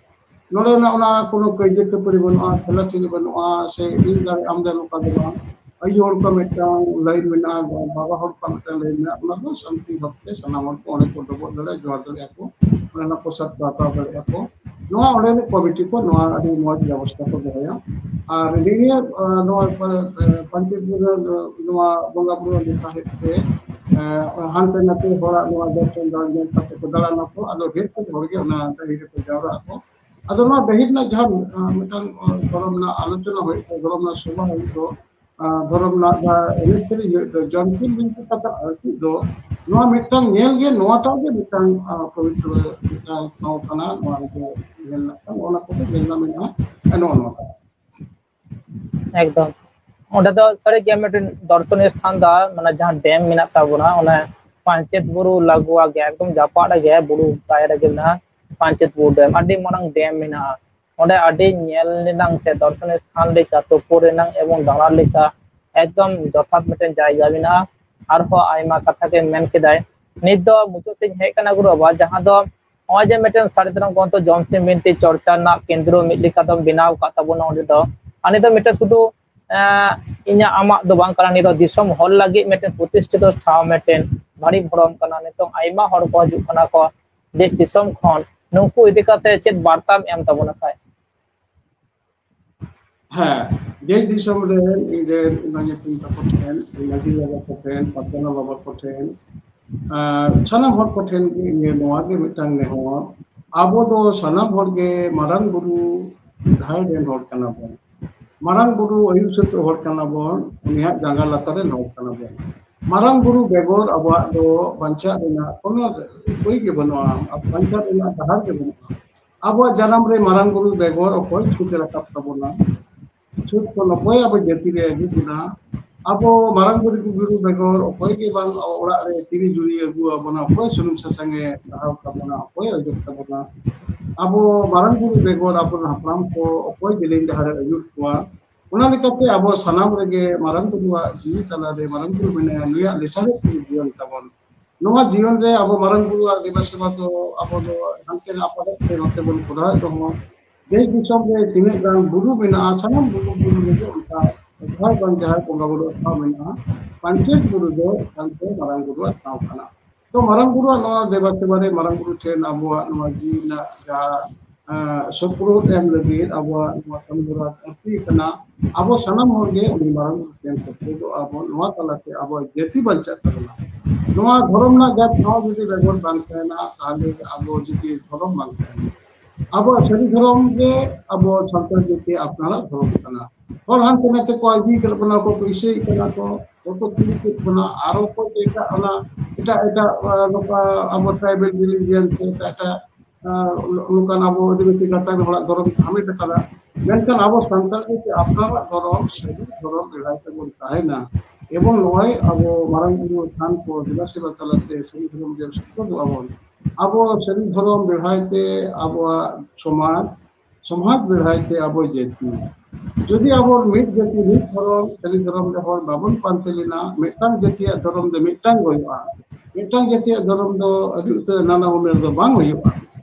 ᱱᱚᱰᱮᱱᱟᱜ ᱚᱱᱟ ᱠᱳᱱᱳ ᱠᱟᱹᱭᱡᱟᱹ ᱠᱷᱟᱹᱯᱟᱹᱨᱤ ᱵᱟᱹᱱᱩᱜᱼᱟ, ᱴᱷᱮᱞᱟ ᱴᱷᱤᱞᱤ ᱵᱟᱹᱱᱩᱜᱼᱟ, ᱥᱮ ᱤᱧ ᱫᱟᱲᱮ ᱟᱢ ᱫᱟᱲᱮ ᱱᱚᱝᱠᱟ ᱫᱚ ᱵᱟᱝ᱾ ᱟᱭᱳ ᱦᱚᱲ ᱠᱚᱣᱟᱜ ᱢᱤᱫᱴᱟᱝ ᱞᱟᱭᱤᱱ ᱢᱮᱱᱟᱜᱼᱟ, ᱵᱟᱵᱟ ᱦᱚᱲ ᱠᱚᱣᱟᱜ ᱢᱤᱫᱴᱟᱝ ᱞᱟᱭᱤᱱ ᱢᱮᱱᱟᱜᱼᱟ, ᱚᱱᱟ ᱫᱚ ᱥᱟᱱᱛᱤ ᱵᱷᱟᱵᱽᱛᱮ ᱥᱟᱱᱟᱢ ᱦᱚᱲ ᱠᱚ ᱚᱸᱰᱮ ᱠᱚ ᱰᱚᱵᱚᱜ ᱫᱟᱲᱮᱭᱟᱜᱼᱟ, ᱡᱚᱦᱟᱨ ᱫᱟᱲᱮᱭᱟᱜᱼᱟ ᱠᱚ, ᱚᱸᱰᱮᱱᱟᱜ ᱯᱨᱚᱥᱟᱫ ᱠᱚ ᱦᱟᱛᱟᱣ ᱫᱟᱲᱮᱭᱟᱜᱼᱟ ᱠᱚ᱾ ᱱᱚᱣᱟ ᱚᱸᱰᱮᱱᱤᱡ ᱠᱚᱢᱤᱴᱤ ᱠᱚ ᱱᱚᱣᱟ ᱟᱹᱰᱤ ᱢᱚᱡᱽ ᱵᱮᱵᱚᱥᱛᱷᱟ ᱠᱚ ᱫᱚᱦᱚᱭᱟ᱾ ᱟᱨ ᱱᱤᱭᱟᱹ, ᱟ, ᱱᱚᱣᱟ, ᱟ, ᱯᱟᱧᱪᱮᱛ ᱵᱩᱨᱩ, ᱱᱚᱣᱟ ᱵᱚᱸᱜᱟ ᱵᱩᱨᱩ ᱞᱮᱠᱟ ᱦᱮᱡ ᱛᱮ, ᱟ, ᱦᱟᱱᱛᱮ ᱱᱟᱛᱮ ᱦᱚᱲᱟᱜ ᱱᱚᱣᱟ ᱫᱚᱨᱥᱚᱱ ᱫᱟᱲ ᱧᱮᱞ ᱠᱟᱛᱮ ᱠᱚ ᱫᱟᱬᱟᱱᱟ ᱠᱚ, ᱟᱫᱚ ᱰᱷᱮᱨ ᱠᱷᱚᱱ ᱦᱚᱲ ᱜᱮ ᱚᱱᱟ ᱰᱟᱹᱦᱤ ᱨᱮᱠᱚ ᱡᱟᱣᱨᱟᱜ ᱟᱠᱚ᱾ ᱟᱫᱚ ᱱᱚᱣᱟ ᱰᱟᱹᱦᱤ ᱨᱮᱱᱟᱜ ᱡᱟᱦᱟᱸ, ᱟ, ᱢᱤᱫᱴᱟᱝ, ᱟ, ᱫᱷᱚᱨᱚᱢ ᱨᱮᱱᱟᱜ ᱟᱞᱳᱪᱚᱱᱟ ᱦᱩᱭᱩᱜ ᱠᱟᱱᱟ, ᱫᱷᱚᱨᱚᱢ ᱨᱮᱱᱟᱜ ᱥᱚᱵᱷᱟ ᱦᱩᱭᱩᱜ ᱫᱚ, ᱟ, ᱫᱷᱚᱨᱚᱢ ᱨᱮᱱᱟᱜ ᱡᱟᱦᱟᱸ ᱮᱱᱮᱡ ᱥᱮᱨᱮᱧ ᱦᱩᱭᱩᱜ ᱫᱚ, ᱡᱚᱢ ᱧᱩ ᱵᱤᱱᱛᱤ ᱠᱟᱛᱷᱟ ᱟᱹᱨᱥᱤ ᱫᱚ, ᱱᱚᱣᱟ ᱢᱤᱫᱴᱟᱝ ᱧᱮᱞ ᱜᱮ, ᱱᱚᱣᱟᱴᱟᱜ ᱜᱮ ᱢᱤᱫᱴᱟᱝ, ᱟ, ᱯᱚᱵᱤᱛᱨᱚ ᱢᱤᱫᱴᱟᱝ ᱴᱷᱟᱶ ᱠᱟᱱᱟ, ᱱᱚᱣᱟ ᱨᱮᱫᱚ ᱧᱮᱞ ᱨᱮᱱᱟᱜ ᱠᱟᱱᱟ, ᱱᱚᱜᱼᱚ ᱱᱟ ᱠᱚᱜᱮ ᱧᱮᱞ ᱨᱮᱱᱟᱜ ᱢᱮᱱᱟᱜᱼᱟ᱾ ᱱᱚᱜᱼᱚ ᱱᱚᱣᱟ ᱠᱟᱱᱟ᱾ ᱮᱠᱫᱚᱢ᱾ ᱚᱸᱰᱮ ᱫᱚ ᱥᱟᱹᱨᱤ ᱜᱮ ᱢᱤᱫᱴᱮᱱ ᱫᱚᱨᱥᱚᱱᱤᱭᱚ ᱥᱛᱷᱟᱱ ᱫᱚ, ᱢᱟᱱᱮ ᱡᱟᱦᱟᱸ ᱰᱮᱢ ᱢᱮᱱᱟᱜ ᱛᱟᱵᱚᱱᱟ, ᱚᱱᱟ ᱯᱟᱧᱪᱮᱛ ᱵᱩᱨᱩ ᱞᱟᱜᱩᱣᱟ ᱜᱮ, ᱮᱠᱫᱚᱢ ᱡᱟᱯᱟᱜ ᱨᱮᱜᱮ, ᱵᱩᱨᱩ ᱜᱟᱭᱮ ᱨᱮᱜᱮ ᱢᱮᱱᱟᱜᱼᱟ ᱯᱟᱧᱪᱮᱛ ᱵᱩᱨᱩ ᱰᱮᱢ᱾ ᱟᱹᱰᱤ ᱢᱟᱨᱟᱝ ᱰᱮᱢ ᱢᱮᱱᱟᱜᱼᱟ᱾ ᱚᱸᱰᱮ ᱟᱹᱰᱤ ᱧᱮᱞ ᱨᱮᱱᱟᱝ ᱥᱮ ᱫᱚᱨᱥᱚᱱᱤᱭᱚ ᱥᱛᱷᱟᱱ ᱞᱮᱠᱟ, ᱛᱩᱯᱩ ᱨᱮᱱᱟᱝ ᱮᱵᱚᱝ ᱫᱟᱬᱟ ᱞᱮᱠᱟ ᱮᱠᱫᱚᱢ ᱡᱚᱛᱷᱟᱛ ᱢᱤᱫᱴᱮᱱ ᱡᱟᱭᱜᱟ ᱢᱮᱱᱟᱜᱼᱟ᱾ ᱟᱨᱦᱚᱸ ᱟᱭᱢᱟ ᱠᱟᱛᱷᱟ ᱜᱮ ᱢᱮᱱ ᱠᱮᱫᱟᱭ᱾ ᱱᱤᱛ ᱫᱚ ᱢᱩᱪᱟᱹᱫ ᱥᱮᱫ ᱤᱧ ᱦᱮᱡ ᱠᱟᱱᱟ ᱜᱩᱨᱩ ᱵᱟᱵᱟ, ᱡᱟᱦᱟᱸ ᱫᱚ ᱱᱚᱜᱼᱚᱭ ᱡᱮ ᱢᱤᱫᱴᱮᱱ ᱥᱟᱹᱨᱤ ᱫᱷᱚᱨᱚᱢ ᱜᱨᱚᱱᱛᱷᱚ ᱡᱚᱢ ᱥᱤᱢ ᱵᱤᱱᱛᱤ ᱪᱚᱨᱪᱟ ᱨᱮᱱᱟᱜ ᱠᱮᱱᱫᱨᱚ ᱢᱤᱫ ᱞᱮᱠᱟ ᱫᱚᱢ ᱵᱮᱱᱟᱣ ᱟᱠᱟᱫ ᱛᱟᱵᱚᱱᱟ ᱚᱸᱰᱮ ᱫᱚ᱾ ᱟᱨ ᱱᱤᱛ ᱫᱚ ᱢᱤᱫᱴᱮᱱ ᱥᱩᱫᱷᱩ, ᱮᱸ, ᱤᱧᱟᱹᱜ ᱟᱢᱟᱜ ᱫᱚ ᱵᱟᱝ ᱠᱟᱱᱟ, ᱱᱤᱭᱟᱹ ᱫᱚ ᱫᱤᱥᱚᱢ ᱦᱚᱲ ᱞᱟᱹᱜᱤᱫ ᱢᱤᱫᱴᱮᱱ ᱯᱨᱚᱛᱤᱥᱴᱷᱤᱛᱚ ᱴᱷᱟᱶ, ᱢᱤᱫᱴᱮᱱ ᱵᱷᱟᱹᱲᱤ ᱵᱷᱚᱲᱚᱢ ᱠᱟᱱᱟ᱾ ᱱᱤᱛᱚᱝ ᱟᱭᱢᱟ ᱦᱚᱲ ᱠᱚ ᱦᱤᱡᱩᱜ ᱠᱟᱱᱟ ᱠᱚ ᱫᱮᱥ ᱫᱤᱥᱚᱢ ᱠᱷᱚᱱ, ᱱᱩᱠᱩ ᱤᱫᱤ ᱠᱟᱛᱮ ᱪᱮᱫ ᱵᱟᱨᱛᱟᱢ ᱮᱢ ᱛᱟᱵᱚᱱᱟ ᱠᱷᱟᱡ? ᱦᱮᱸ, ᱫᱮᱥ ᱫᱤᱥᱚᱢ ᱨᱮᱱ ᱤᱧ ᱨᱮᱱ ᱚᱱᱟ ᱧᱩᱛᱩᱢ ᱛᱟᱠᱚ ᱴᱷᱮᱱ, ᱢᱟᱹᱡᱷᱤ ᱵᱟᱵᱟ ᱠᱚ ᱴᱷᱮᱱ, ᱯᱟᱨᱜᱟᱱᱟ ᱵᱟᱵᱟ ᱠᱚ ᱴᱷᱮᱱ, ᱟᱨ ᱥᱟᱱᱟᱢ ᱦᱚᱲ ᱠᱚᱴᱷᱮᱱ ᱜᱮ ᱤᱧᱟᱹᱜ ᱱᱚᱣᱟ ᱜᱮ ᱢᱤᱫᱴᱟᱝ ᱱᱮᱦᱚᱨ, ᱟᱵᱚ ᱫᱚ ᱥᱟᱱᱟᱢ ᱦᱚᱲ ᱜᱮ ᱢᱟᱨᱟᱝ ᱵᱩᱨᱩ ᱡᱟᱦᱮᱨ ᱨᱮᱱ ᱦᱚᱲ ᱠᱟᱱᱟ ᱵᱚᱱ, ᱢᱟᱨᱟᱝ ᱵᱩᱨᱩ ᱟᱹᱭᱩᱨ ᱥᱩᱛᱩᱜ ᱦᱚᱲ ᱠᱟᱱᱟ ᱵᱚᱱ, ᱩᱱᱤᱭᱟᱜ ᱡᱟᱸᱜᱟ ᱞᱟᱛᱟᱨ ᱨᱮᱱ ᱦᱚᱲ ᱠᱟᱱᱟ ᱵᱚᱱ᱾ ᱢᱟᱨᱟᱝ ᱵᱩᱨᱩ ᱵᱮᱜᱚᱨ ᱟᱵᱚᱣᱟᱜ ᱫᱚ ᱵᱟᱧᱪᱟᱜ ᱨᱮᱱᱟᱜ ᱠᱳᱱᱳ ᱩᱯᱟᱹᱭ ᱜᱮ ᱵᱟᱹᱱᱩᱜᱼᱟ, ᱵᱟᱧᱪᱟᱜ ᱨᱮᱱᱟᱜ ᱰᱟᱦᱟᱨ ᱜᱮ ᱵᱟᱹᱱᱩᱜᱼᱟ᱾ ᱟᱵᱚᱣᱟᱜ ᱡᱟᱱᱟᱢ ᱨᱮ ᱢᱟᱨᱟᱝ ᱵᱩᱨᱩ ᱵᱮᱜᱚᱨ ᱚᱠᱚᱭ ᱪᱷᱩᱛ ᱮ ᱨᱟᱠᱟᱵ ᱛᱟᱵᱚᱱᱟ? ᱪᱷᱩᱛ ᱠᱷᱚᱱ ᱚᱠᱚᱭ ᱟᱵᱚ ᱡᱟᱹᱛᱤ ᱨᱮ ᱟᱹᱜᱩ ᱵᱚᱱᱟ? ᱟᱵᱚ ᱢᱟᱨᱟᱝ ᱵᱩᱨᱩ ᱵᱮᱜᱚᱨ ᱚᱠᱚᱭ ᱜᱮ ᱵᱟᱝ ᱚᱲᱟᱜ ᱨᱮ ᱛᱤᱨᱤ ᱡᱩᱨᱤ ᱟᱹᱜᱩ ᱟᱵᱚᱱᱟ, ᱚᱠᱚᱭ ᱥᱩᱱᱩᱢ ᱥᱟᱥᱟᱝ ᱮ ᱞᱟᱦᱟᱣ ᱛᱟᱵᱚᱱᱟ, ᱚᱠᱚᱭ ᱚᱡᱚᱜ ᱛᱟᱵᱚᱱᱟ? ᱟᱵᱚ ᱢᱟᱨᱟᱝ ᱵᱩᱨᱩ ᱵᱮᱜᱚᱨ ᱟᱵᱚᱨᱮᱱ ᱦᱟᱯᱲᱟᱢ ᱠᱚ ᱚᱠᱚᱭ ᱡᱮᱞᱮᱧ ᱰᱟᱦᱟᱨ ᱮ ᱟᱹᱭᱩᱨ ᱠᱚᱣᱟ? ᱚᱱᱟ ᱞᱮᱠᱟᱛᱮ ᱟᱵᱚ ᱥᱟᱱᱟᱢ ᱨᱮᱜᱮ ᱢᱟᱨᱟᱝ ᱵᱩᱨᱩᱣᱟᱜ ᱡᱤᱣᱤ ᱛᱟᱞᱟᱨᱮ ᱢᱟᱨᱟᱝ ᱵᱩᱨᱩ ᱢᱮᱱᱟᱭᱟ, ᱱᱩᱭᱟᱜ ᱞᱮᱥᱟᱲᱦᱮᱫ ᱛᱮᱜᱮ ᱡᱤᱭᱚᱱ ᱛᱟᱵᱚᱱ᱾ ᱱᱚᱣᱟ ᱡᱤᱭᱚᱱ ᱨᱮ ᱟᱵᱚ ᱢᱟᱨᱟᱝ ᱵᱩᱨᱩᱣᱟᱜ ᱫᱮᱵᱟ ᱥᱮᱵᱟ ᱫᱚ ᱟᱵᱚ ᱫᱚ ᱦᱟᱱᱛᱮ ᱱᱟ ᱟᱯᱟᱫᱚᱜ ᱛᱮ ᱱᱚᱛᱮ ᱵᱚᱱ ᱠᱚᱨᱟᱣᱮᱫ ᱨᱮᱦᱚᱸ, ᱫᱮᱥ ᱫᱤᱥᱚᱢ ᱨᱮ ᱛᱤᱱᱟᱹᱜ ᱜᱟᱱ ᱵᱩᱨᱩ ᱢᱮᱱᱟᱜᱼᱟ, ᱥᱟᱱᱟᱢ ᱵᱩᱨᱩ ᱵᱩᱨᱩ ᱨᱮᱜᱮ ᱚᱱᱠᱟ ᱡᱟᱦᱟᱸᱭ ᱵᱟᱝ ᱡᱟᱦᱟᱸᱭ ᱵᱚᱸᱜᱟ ᱵᱩᱨᱩᱣᱟᱜ ᱴᱷᱟᱶ ᱢᱮᱱᱟᱜᱼᱟ᱾ ᱯᱟᱧᱪᱮᱛ ᱵᱩᱨᱩ ᱫᱚ ᱮᱠᱟᱞᱛᱮ ᱢᱟᱨᱟᱝ ᱵᱩᱨᱩᱣᱟᱜ ᱴᱷᱟᱶ ᱠᱟᱱᱟ᱾ ᱛᱚ ᱢᱟᱨᱟᱝ ᱵᱩᱨᱩᱣᱟᱜ ᱱᱚᱣᱟ ᱫᱮᱵᱟ ᱥᱮᱵᱟ ᱨᱮ ᱢᱟᱨᱟᱝ ᱵᱩᱨᱩ ᱴᱷᱮᱱ ᱟᱵᱚᱣᱟᱜ ᱱᱚᱣᱟ ᱡᱤᱣᱤ ᱨᱮᱱᱟᱜ ᱡᱟᱦᱟᱸ, ᱟᱸ, ᱥᱩᱯᱨᱩᱫ ᱮᱢ ᱞᱟᱹᱜᱤᱫ ᱟᱵᱚᱣᱟᱜ ᱱᱚᱣᱟ ᱠᱟᱹᱢᱤ ᱦᱚᱨᱟ ᱞᱟᱹᱠᱛᱤ ᱠᱟᱱᱟ᱾ ᱟᱵᱚ ᱥᱟᱱᱟᱢ ᱦᱚᱲ ᱜᱮ ᱩᱱᱤ ᱢᱟᱨᱟᱝ ᱵᱩᱨᱩ ᱴᱷᱮᱱ ᱥᱩᱯᱨᱩᱫᱚᱜ ᱟᱵᱚᱱ, ᱱᱚᱣᱟ ᱛᱟᱞᱟᱛᱮ ᱟᱵᱚᱣᱟᱜ ᱡᱟᱹᱛᱤ ᱵᱟᱧᱪᱟᱜ ᱛᱟᱵᱚᱱᱟ᱾ ᱱᱚᱣᱟ ᱫᱷᱚᱨᱚᱢ ᱨᱮᱱᱟᱜ ᱡᱟᱦᱟᱸ ᱴᱷᱟᱶ ᱡᱩᱫᱤ ᱵᱮᱜᱚᱨ ᱵᱟᱝ ᱛᱟᱦᱮᱱᱟ, ᱛᱟᱦᱚᱞᱮ ᱟᱵᱚ ᱡᱩᱫᱤ ᱫᱷᱚᱨᱚᱢ ᱵᱟᱝ ᱛᱟᱦᱮᱱᱟ, ᱟᱵᱚᱣᱟᱜ ᱥᱟᱹᱨᱤ ᱫᱷᱚᱨᱚᱢ ᱜᱮ ᱟᱵᱚ ᱥᱟᱱᱛᱟᱲ ᱡᱟᱹᱛᱤ ᱟᱯᱱᱟᱨᱟᱜ ᱫᱷᱚᱨᱚᱢ ᱠᱟᱱᱟ᱾ ᱦᱚᱲ ᱦᱟᱱᱛᱮ ᱱᱟᱛᱮ ᱠᱚ ᱟᱹᱜᱩᱭ ᱠᱟᱱᱟ, ᱠᱚ ᱤᱥᱟᱹᱭ ᱠᱟᱱᱟ ᱠᱚ, ᱠᱚ ᱠᱩᱲᱤ ᱠᱮᱫ ᱵᱚᱱᱟ, ᱟᱨᱚ ᱠᱚ ᱮᱴᱟᱜ ᱚᱱᱟ, ᱮᱴᱟᱜ ᱮᱴᱟᱜ, ᱟᱸ, ᱱᱚᱝᱠᱟ ᱟᱵᱚ tribal religion ᱥᱮ ᱮᱴᱟᱜ ᱮᱴᱟᱜ, ᱟᱸ, ᱱᱚᱝᱠᱟᱱ ᱟᱵᱚ ᱟᱹᱫᱤᱵᱟᱹᱥᱤ ᱜᱟᱛᱟᱠ ᱦᱚᱲᱟᱜ ᱫᱷᱚᱨᱚᱢ ᱦᱟᱢᱮᱴ ᱟᱠᱟᱫᱟ᱾ ᱢᱮᱱᱠᱷᱟᱱ ᱟᱵᱚ ᱥᱟᱱᱛᱟᱲ ᱡᱟᱹᱛᱤ ᱟᱯᱱᱟᱨᱟᱜ ᱫᱷᱚᱨᱚᱢ, ᱥᱟᱹᱨᱤ ᱫᱷᱚᱨᱚᱢ ᱵᱮᱲᱦᱟᱭ ᱛᱮᱵᱚᱱ ᱛᱟᱦᱮᱱᱟ᱾ ᱮᱵᱚᱝ ᱱᱚᱜᱼᱚᱭ ᱟᱵᱚ ᱢᱟᱨᱟᱝ ᱵᱩᱨᱩ ᱛᱷᱟᱱ ᱠᱚ ᱫᱮᱵᱟ ᱥᱮᱵᱟ ᱛᱟᱞᱟᱛᱮ ᱥᱟᱹᱨᱤ ᱫᱷᱚᱨᱚᱢ ᱨᱮ ᱥᱮᱴᱮᱨᱚᱜ ᱟᱵᱚᱱ᱾ ᱟᱵᱚ ᱥᱟᱹᱨᱤ ᱫᱷᱚᱨᱚᱢ ᱵᱮᱲᱦᱟᱭ ᱛᱮ ᱟᱵᱚᱣᱟᱜ ᱥᱚᱢᱟᱡᱽ, ᱥᱚᱢᱟᱡᱽ ᱵᱮᱲᱦᱟᱭ ᱛᱮ ᱟᱵᱚ ᱡᱟᱹᱛᱤ᱾ ᱡᱩᱫᱤ ᱟᱵᱚ ᱢᱤᱫ ᱡᱟᱹᱛᱤ, ᱢᱤᱫ ᱫᱷᱚᱨᱚᱢ, ᱥᱟᱹᱨᱤ ᱫᱷᱚᱨᱚᱢ ᱨᱮ ᱦᱚᱲ ᱵᱟᱵᱚᱱ ᱯᱟᱱᱛᱮ ᱞᱮᱱᱟ, ᱢᱤᱫᱴᱟᱝ ᱡᱟᱹᱛᱤᱭᱟᱜ ᱫᱷᱚᱨᱚᱢ ᱫᱚ ᱢᱤᱫᱴᱟᱝ ᱦᱩᱭᱩᱜᱼᱟ, ᱢᱤᱫᱴᱟᱝ ᱡᱟᱹᱛᱤᱭᱟᱜ ᱫᱷᱚᱨᱚᱢ ᱫᱚ ᱟᱹᱰᱤ ᱩᱛᱟᱹᱨ ᱱᱟᱱᱟ ᱦᱩᱱᱟᱹᱨ ᱫᱚ ᱵᱟᱝ ᱦᱩᱭᱩᱜᱼᱟ᱾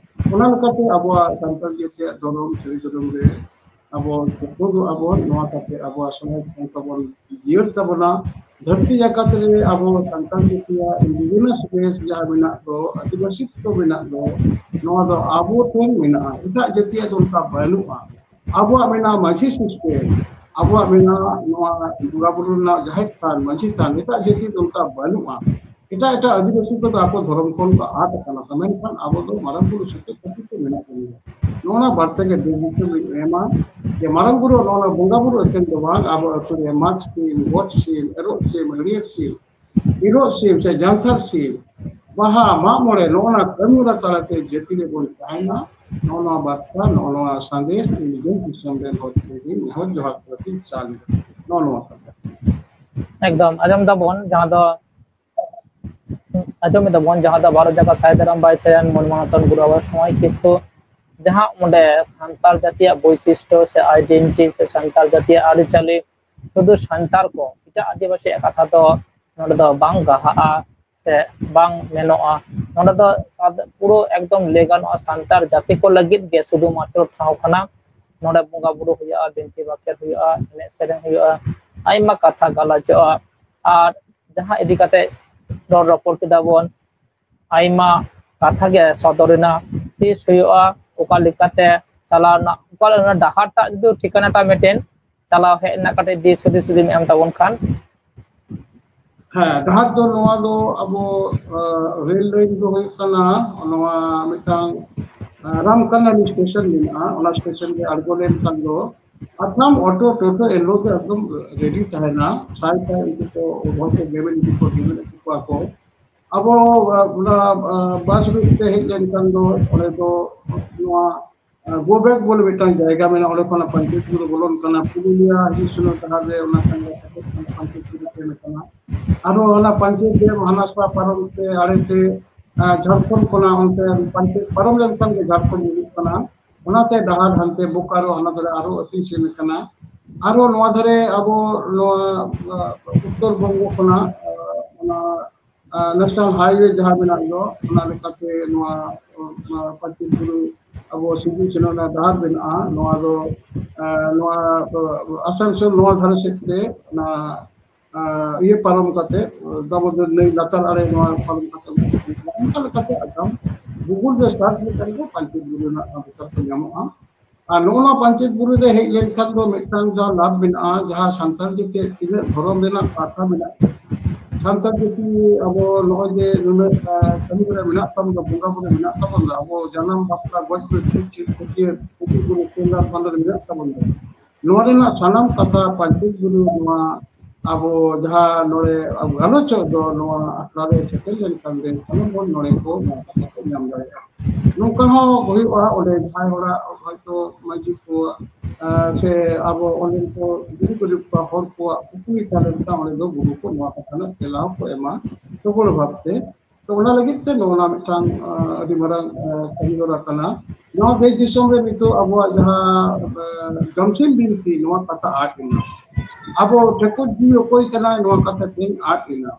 ᱚᱱᱟ ᱞᱮᱠᱟᱛᱮ ᱟᱵᱚᱣᱟᱜ ᱥᱟᱱᱛᱟᱲ ᱡᱟᱹᱛᱤᱭᱟᱜ ᱫᱷᱚᱨᱚᱢ, ᱥᱟᱹᱨᱤ ᱫᱷᱚᱨᱚᱢ ᱨᱮ ᱟᱵᱚ ᱥᱩᱯᱨᱩᱫᱚᱜ ᱟᱵᱚᱱ᱾ ᱱᱚᱣᱟ ᱠᱟᱛᱮ ᱟᱵᱚᱣᱟᱜ ᱥᱚᱢᱟᱡᱽ ᱚᱱᱠᱟ ᱵᱚᱱ ᱡᱤᱭᱟᱹᱲ ᱛᱟᱵᱚᱱᱟ᱾ ᱫᱷᱟᱹᱨᱛᱤ ᱡᱟᱠᱟᱛ ᱨᱮ ᱟᱵᱚ ᱥᱟᱱᱛᱟᱲ ᱡᱟᱹᱛᱤᱭᱟᱜ indigenous race ᱡᱟᱦᱟᱸ ᱢᱮᱱᱟᱜ ᱫᱚ, ᱟᱹᱫᱤᱵᱟᱹᱥᱤ ᱠᱚ ᱢᱮᱱᱟᱜ ᱫᱚ, ᱱᱚᱣᱟ ᱫᱚ ᱟᱵᱚ ᱴᱷᱮᱱ ᱢᱮᱱᱟᱜᱼᱟ, ᱮᱴᱟᱜ ᱡᱟᱹᱛᱤᱭᱟᱜ ᱫᱚ ᱚᱱᱠᱟ ᱵᱟᱹᱱᱩᱜᱼᱟ᱾ ᱟᱵᱚᱣᱟᱜ ᱢᱮᱱᱟᱜᱼᱟ ᱢᱟᱹᱡᱷᱤ system, ᱟᱵᱚᱣᱟᱜ ᱢᱮᱱᱟᱜᱼᱟ ᱱᱚᱣᱟ ᱵᱚᱸᱜᱟ ᱵᱩᱨᱩ ᱨᱮᱱᱟᱜ ᱡᱟᱦᱮᱨ ᱛᱷᱟᱱ, ᱢᱟᱹᱡᱷᱤ ᱛᱷᱟᱱ, ᱮᱴᱟᱜ ᱡᱟᱹᱛᱤ ᱫᱚ ᱚᱱᱠᱟ ᱵᱟᱹᱱᱩᱜᱼᱟ᱾ ᱮᱴᱟᱜ ᱮᱴᱟᱜ ᱟᱹᱫᱤᱵᱟᱹᱥᱤ ᱠᱚᱫᱚ ᱟᱠᱚ ᱫᱷᱚᱨᱚᱢ ᱠᱷᱚᱱ ᱠᱚ ᱟᱫ ᱟᱠᱟᱱᱟ, ᱢᱮᱱᱠᱷᱟᱱ ᱟᱵᱚ ᱫᱚ ᱢᱟᱨᱟᱝ ᱵᱩᱨᱩ ᱥᱟᱛᱮ ᱠᱟᱹᱴᱤᱡ ᱛᱮ ᱢᱮᱱᱟᱜ ᱵᱚᱱᱟ᱾ ᱱᱚᱜᱼᱚ ᱱᱟ ᱵᱟᱨᱛᱮ ᱜᱮ ᱫᱩᱨᱵᱷᱟᱜᱽᱭᱚ ᱫᱚᱧ ᱮᱢᱟ ᱡᱮ ᱢᱟᱨᱟᱝ ᱵᱩᱨᱩ ᱱᱚᱜᱼᱚ ᱱᱟ ᱵᱚᱸᱜᱟ ᱵᱩᱨᱩ ᱮᱛᱮᱢ ᱫᱚ ᱵᱟᱝ, ᱟᱵᱚ ᱟᱹᱛᱩ ᱨᱮ ᱢᱟᱜᱽ ᱥᱤᱢ, ᱜᱚᱴ ᱥᱤᱢ, ᱮᱨᱚᱜ ᱥᱤᱢ, ᱦᱟᱹᱨᱭᱟᱹᱲ ᱥᱤᱢ, ᱮᱨᱚᱜ ᱥᱤᱢ ᱥᱮ ᱡᱟᱱᱛᱷᱟᱲ ᱥᱤᱢ, ᱵᱟᱦᱟ, ᱢᱟᱜ ᱢᱚᱬᱮ, ᱱᱚᱜᱼᱚ ᱱᱟ ᱠᱟᱹᱢᱤ ᱦᱚᱨᱟ ᱛᱟᱞᱟᱛᱮ ᱡᱟᱹᱛᱤ ᱨᱮᱵᱚᱱ ᱛᱟᱦᱮᱱᱟ᱾ ᱱᱚᱜᱼᱚ ᱱᱚᱣᱟ ᱵᱟᱨᱛᱟ, ᱱᱚᱜᱼᱚ ᱱᱚᱣᱟ ᱥᱟᱸᱫᱮᱥ ᱤᱧ ᱫᱤᱥᱚᱢ ᱨᱮᱱ ᱦᱚᱲ ᱠᱚ ᱱᱮᱦᱚᱨ ᱡᱚᱦᱟᱨ ᱠᱟᱛᱮᱧ ᱪᱟᱞ ᱮᱫᱟ᱾ ᱱᱚᱜᱼᱚ ᱱᱚᱣᱟ ᱠᱟᱛᱷᱟ᱾ ᱮᱠᱫᱚᱢ ᱟᱸᱡᱚᱢ ᱫᱟᱵᱚᱱ, ᱡᱟᱦᱟᱸ ᱫᱚ ᱟᱸᱡᱚᱢ ᱮᱫᱟᱵᱚᱱ, ᱡᱟᱦᱟᱸ ᱫᱚ ᱵᱷᱟᱨᱚᱛ ᱡᱟᱠᱟᱛ ᱥᱟᱭ ᱫᱷᱚᱨᱚᱢ ᱵᱟᱭ ᱥᱟᱭᱟᱱ ᱢᱚᱱ ᱢᱟᱱᱚᱛᱟᱱ ᱜᱩᱨᱩ ᱵᱟᱵᱟ ᱥᱚᱢᱚᱭ ᱠᱤᱱᱛᱩ ᱡᱟᱦᱟᱸ ᱚᱸᱰᱮ ᱥᱟᱱᱛᱟᱲ ᱡᱟᱹᱛᱤᱭᱟᱜ ᱵᱳᱭᱥᱤᱥᱴᱚ ᱥᱮ ᱟᱭᱰᱮᱱᱴᱤᱴᱤ ᱥᱮ ᱥᱟᱱᱛᱟᱲ ᱡᱟᱹᱛᱤᱭᱟᱜ ᱟᱹᱨᱤᱪᱟᱹᱞᱤ ᱥᱩᱫᱷᱩ ᱥᱟᱱᱛᱟᱲ ᱠᱚ, ᱮᱴᱟᱜ ᱟᱹᱫᱤᱵᱟᱹᱥᱤᱭᱟᱜ ᱠᱟᱛᱷᱟ ᱫᱚ ᱱᱚᱰᱮ ᱫᱚ ᱵᱟᱝ ᱜᱟᱦᱟᱜᱼᱟ ᱥᱮ ᱵᱟᱝ ᱢᱮᱱᱚᱜᱼᱟ᱾ ᱱᱚᱰᱮ ᱫᱚ ᱥᱟᱫ-, ᱯᱩᱨᱟᱹ ᱮᱠᱫᱚᱢ ᱞᱟᱹᱭ ᱜᱟᱱᱚᱜᱼᱟ ᱥᱟᱱᱛᱟᱲ ᱡᱟᱹᱛᱤ ᱠᱚ ᱞᱟᱹᱜᱤᱫ ᱜᱮ ᱥᱩᱫᱷᱩ ᱢᱟᱛᱨᱚ ᱴᱷᱟᱶ ᱠᱟᱱᱟ᱾ ᱱᱚᱰᱮ ᱵᱚᱸᱜᱟ ᱵᱩᱨᱩ ᱦᱩᱭᱩᱜᱼᱟ, ᱵᱤᱱᱛᱤ ᱵᱟᱠᱷᱮᱲ ᱦᱩᱭᱩᱜᱼᱟ, ᱮᱱᱮᱡ ᱥᱮᱨᱮᱧ ᱦᱩᱭᱩᱜᱼᱟ, ᱟᱭᱢᱟ ᱠᱟᱛᱷᱟ ᱜᱟᱞᱚᱪᱚᱜᱼᱟ᱾ ᱟᱨ ᱡᱟᱦᱟᱸ ᱤᱫᱤ ᱠᱟᱛᱮ ᱨᱚᱲ ᱨᱚᱯᱚᱲ ᱠᱮᱫᱟ ᱵᱚᱱ, ᱟᱭᱢᱟ ᱠᱟᱛᱷᱟ ᱜᱮ ᱥᱚᱫᱚᱨ ᱮᱱᱟ, ᱛᱤᱥ ᱦᱩᱭᱩᱜᱼᱟ, ᱚᱠᱟ ᱞᱮᱠᱟᱛᱮ ᱪᱟᱞᱟᱣ ᱨᱮᱱᱟᱜ, ᱚᱠᱟ ᱞᱮᱠᱟ ᱰᱟᱦᱟᱨ ᱴᱟᱜ ᱡᱩᱫᱤ ᱴᱷᱤᱠᱟᱹᱱᱟ ᱴᱟᱜ ᱢᱤᱫᱴᱮᱱ ᱪᱟᱞᱟᱣ ᱦᱮᱡ ᱨᱮᱱᱟᱜ ᱠᱟᱹᱴᱤᱡ ᱫᱤᱥ ᱦᱩᱫᱤᱥ ᱡᱩᱫᱤᱢ ᱮᱢ ᱛᱟᱵᱚᱱ ᱠᱷᱟᱱ᱾ ᱦᱮᱸ, ᱰᱟᱦᱟᱨ ᱫᱚ ᱱᱚᱣᱟ ᱫᱚ ᱟᱵᱚ, ᱟᱸ, ᱨᱮᱞ ᱞᱟᱭᱤᱱ ᱫᱚ ᱦᱩᱭᱩᱜ ᱠᱟᱱᱟ ᱱᱚᱣᱟ ᱢᱤᱫᱴᱟᱝ, ᱟᱸ, ᱨᱟᱢᱠᱟᱱᱟᱱ ᱥᱴᱮᱥᱚᱱ ᱢᱮᱱᱟᱜᱼᱟ, ᱚᱱᱟ ᱥᱴᱮᱥᱚᱱ ᱨᱮ ᱟᱬᱜᱚ ᱞᱮᱱᱠᱷᱟᱱ ᱫᱚ ᱟᱥᱟᱢ ᱚᱴᱳ ᱴᱳᱴᱳ ᱮᱱᱦᱤᱞᱳᱜ ᱫᱚ ᱮᱠᱫᱚᱢ ᱨᱮᱰᱤ ᱛᱟᱦᱮᱱᱟ, ᱥᱟᱭ ᱥᱟᱭ ᱩᱱᱠᱩ ᱠᱚ ᱦᱚᱲ ᱠᱚ ᱜᱮᱢᱮᱨ ᱤᱫᱤ ᱠᱚ, ᱜᱮᱢᱮᱨ ᱤᱫᱤ ᱠᱚᱣᱟ ᱠᱚ᱾ ᱟᱵᱚ, ᱟᱸ, ᱚᱱᱟ, ᱟᱸ, ᱵᱟᱥ ᱨᱩᱴ ᱛᱮ ᱦᱮᱡ ᱞᱮᱱᱠᱷᱟᱱ ᱫᱚ ᱚᱸᱰᱮ ᱫᱚ ᱱᱚᱣᱟ ᱜᱳ ᱵᱮᱠ ᱵᱚᱞᱮ ᱢᱤᱫᱴᱟᱝ ᱡᱟᱭᱜᱟ ᱢᱮᱱᱟᱜᱼᱟ, ᱚᱸᱰᱮ ᱠᱷᱚᱱᱟᱜ ᱯᱟᱧᱪᱮᱛ ᱵᱩᱨᱩ ᱵᱚᱞᱚᱱ ᱠᱟᱱᱟ, ᱯᱩᱨᱩᱞᱤᱭᱟ ᱦᱤᱡᱩᱜ ᱥᱮᱱᱚᱜ ᱰᱟᱦᱟᱨ ᱨᱮ ᱚᱱᱟ ᱠᱟᱱ ᱜᱮᱭᱟ, ᱯᱟᱧᱪᱮᱛ ᱵᱩᱨᱩ ᱴᱨᱮᱱ ᱠᱟᱱᱟ᱾ ᱟᱨᱦᱚᱸ ᱚᱱᱟ ᱯᱟᱧᱪᱮᱛ ᱰᱮᱢ ᱦᱟᱱᱟ ᱥᱟ ᱯᱟᱨᱚᱢ ᱛᱮ ᱟᱲᱮ ᱛᱮ, ᱟᱸ, ᱡᱷᱟᱲᱠᱷᱚᱸᱰ ᱠᱷᱚᱱᱟᱜ ᱚᱱᱛᱮ ᱯᱟᱧᱪᱮᱛ ᱯᱟᱨᱚᱢ ᱞᱮᱱᱠᱷᱟᱱ ᱜᱮ ᱡᱷᱟᱲᱠᱷᱚᱸᱰ ᱦᱤᱡᱩᱜ ᱠᱟᱱᱟ᱾ ᱚᱱᱟᱛᱮ ᱰᱟᱦᱟᱨ ᱦᱟᱱᱛᱮ ᱵᱳᱠᱟᱨᱳ ᱦᱟᱱᱟ ᱫᱷᱟᱨᱮ ᱟᱨᱦᱚᱸ ᱟᱹᱛᱤᱧ ᱥᱮᱱ ᱠᱟᱱᱟ᱾ ᱟᱨᱦᱚᱸ ᱱᱚᱣᱟ ᱫᱷᱟᱨᱮ ᱟᱵᱚ ᱱᱚᱣᱟ, ᱟᱸ, ᱩᱛᱛᱚᱨ ᱵᱚᱝᱜᱚ ᱠᱷᱚᱱᱟᱜ, ᱟᱸ, ᱚᱱᱟ ᱟᱨ ᱱᱮᱥᱱᱟᱞ ᱦᱟᱭᱣᱮ ᱡᱟᱦᱟᱸ ᱢᱮᱱᱟᱜ ᱫᱚ, ᱚᱱᱟ ᱞᱮᱠᱟᱛᱮ ᱱᱚᱣᱟ, ᱱᱚᱣᱟ ᱯᱟᱧᱪᱮᱛ ᱵᱩᱨᱩ ᱟᱵᱚ ᱥᱤᱵᱩ ᱥᱮᱱᱚᱜ ᱨᱮᱱᱟᱜ ᱰᱟᱦᱟᱨ ᱢᱮᱱᱟᱜᱼᱟ᱾ ᱱᱚᱣᱟ ᱫᱚ, ᱮ, ᱱᱚᱣᱟ ᱫᱚ ᱟᱥᱟᱱᱥᱳᱞ ᱱᱚᱣᱟ ᱫᱷᱟᱨᱮ ᱥᱮᱫ ᱛᱮ ᱚᱱᱟ, ᱮ, ᱤᱭᱟᱹ ᱯᱟᱨᱚᱢ ᱠᱟᱛᱮ, ᱫᱟᱢᱳᱫᱚᱨ ᱱᱟᱹᱭ ᱞᱟᱛᱟᱨ ᱟᱲᱮ ᱱᱚᱣᱟ ᱯᱟᱨᱚᱢ ᱠᱟᱛᱮ, ᱚᱱᱠᱟ ᱞᱮᱠᱟᱛᱮ ᱟᱜᱟᱢ Google ᱨᱮ ᱥᱟᱨᱪ ᱞᱮᱠᱷᱟᱱ ᱜᱮ ᱯᱟᱧᱪᱮᱛ ᱵᱩᱨᱩ ᱨᱮᱱᱟᱜ ᱵᱮᱯᱟᱨ ᱠᱚ ᱧᱟᱢᱚᱜᱼᱟ᱾ ᱟᱨ ᱱᱚᱜᱼᱚ ᱱᱚᱣᱟ ᱯᱟᱧᱪᱮᱛ ᱵᱩᱨᱩ ᱨᱮ ᱦᱮᱡ ᱞᱮᱱᱠᱷᱟᱱ ᱫᱚ ᱢᱤᱫᱴᱟᱝ ᱡᱟᱦᱟᱸ ᱞᱟᱵᱷ ᱢᱮᱱᱟᱜᱼᱟ, ᱡᱟᱦᱟᱸ ᱥᱟᱱᱛᱟᱲ ᱡᱟᱹᱛᱤᱭᱟᱜ ᱛᱤᱱᱟᱹᱜ ᱫᱷᱚᱨᱚᱢ ᱨᱮᱱᱟᱜ ᱠᱟᱛᱷᱟ ᱢᱮᱱᱟᱜᱼᱟ, ᱥᱟᱱᱛᱟᱲ ᱡᱟᱹᱛᱤ ᱟᱵᱚ ᱱᱚᱜᱼᱚᱭ ᱡᱮ ᱱᱩᱱᱟᱹᱜ ᱠᱟᱹᱢᱤ ᱨᱮ ᱢᱮᱱᱟᱜ ᱛᱟᱵᱚᱱ ᱫᱚ, ᱵᱚᱸᱜᱟ ᱵᱩᱨᱩ ᱢᱮᱱᱟᱜ ᱛᱟᱵᱚᱱ ᱫᱚ, ᱟᱵᱚ ᱡᱟᱱᱟᱢ ᱵᱟᱯᱞᱟ ᱜᱚᱡ ᱜᱩᱨ ᱪᱮᱫ ᱪᱮᱫ ᱠᱷᱟᱹᱛᱤᱨ ᱠᱩᱴᱩ ᱜᱩᱨᱩ ᱠᱚᱸᱰᱟ ᱵᱷᱟᱸᱰᱟᱱ ᱨᱮ ᱢᱮᱱᱟᱜ ᱛᱟᱵᱚᱱ ᱫᱚ, ᱱᱚᱣᱟ ᱨᱮᱱᱟᱜ ᱥᱟᱱᱟᱢ ᱠᱟᱛᱷᱟ ᱯᱟᱧᱪᱮᱛ ᱜᱩᱨᱩ ᱱᱚᱣᱟ ᱟᱵᱚ ᱡᱟᱦᱟᱸ ᱱᱚᱰᱮ ᱜᱟᱞᱚᱪᱚᱜ ᱫᱚ, ᱱᱚᱣᱟ ᱟᱠᱷᱲᱟ ᱨᱮ ᱥᱮᱴᱮᱨ ᱞᱮᱱᱠᱷᱟᱱ ᱜᱮ ᱥᱟᱱᱟᱢ ᱦᱚᱲ ᱱᱚᱰᱮ ᱠᱚ ᱱᱚᱣᱟ ᱠᱟᱛᱷᱟ ᱠᱚ ᱧᱟᱢ ᱫᱟᱲᱮᱭᱟᱜᱼᱟ᱾ ᱱᱚᱝᱠᱟ ᱦᱚᱸ ᱦᱩᱭᱩᱜᱼᱟ, ᱚᱸᱰᱮ ᱡᱟᱦᱟᱸᱭ ᱦᱚᱲᱟᱜ ᱦᱚᱭᱛᱳ ᱢᱟᱹᱡᱷᱤ ᱠᱚ ᱥᱮ ᱟᱵᱚ ᱚᱸᱰᱮ ᱠᱚ ᱜᱩᱨᱩ ᱜᱩᱨᱩ ᱠᱚ ᱦᱚᱲ ᱠᱚᱣᱟᱜ ᱠᱩᱠᱞᱤ ᱛᱟᱦᱮᱸ ᱞᱮᱱᱠᱷᱟᱱ ᱚᱸᱰᱮ ᱫᱚ ᱜᱩᱨᱩ ᱠᱚ ᱱᱚᱣᱟ ᱠᱟᱛᱷᱟ ᱨᱮᱱᱟᱜ ᱛᱮᱞᱟ ᱦᱚᱸᱠᱚ ᱮᱢᱟ ᱥᱚᱜᱚᱲ ᱵᱷᱟᱵᱛᱮ᱾ ᱛᱚ ᱚᱱᱟ ᱞᱟᱹᱜᱤᱫ ᱛᱮ ᱱᱚᱣᱟ ᱢᱤᱫᱴᱟᱝ ᱟᱹᱰᱤ ᱢᱟᱨᱟᱝ ᱠᱟᱹᱢᱤ ᱦᱚᱨᱟ ᱠᱟᱱᱟ᱾ ᱱᱚᱣᱟ ᱫᱮᱥ ᱫᱤᱥᱚᱢ ᱨᱮ ᱱᱤᱛᱚᱜ ᱟᱵᱚᱣᱟᱜ ᱡᱟᱦᱟᱸ ᱡᱚᱢᱥᱤᱢ ᱵᱤᱱᱛᱤ, ᱱᱚᱣᱟ ᱠᱟᱛᱷᱟ ᱟᱫ ᱮᱱᱟ᱾ ᱟᱵᱚ ᱴᱷᱟᱹᱠᱩᱨ ᱡᱤᱣᱤ ᱚᱠᱚᱭ ᱠᱟᱱᱟᱭ, ᱱᱚᱣᱟ ᱠᱟᱛᱷᱟ ᱛᱮᱦᱮᱧ ᱟᱫ ᱮᱱᱟ᱾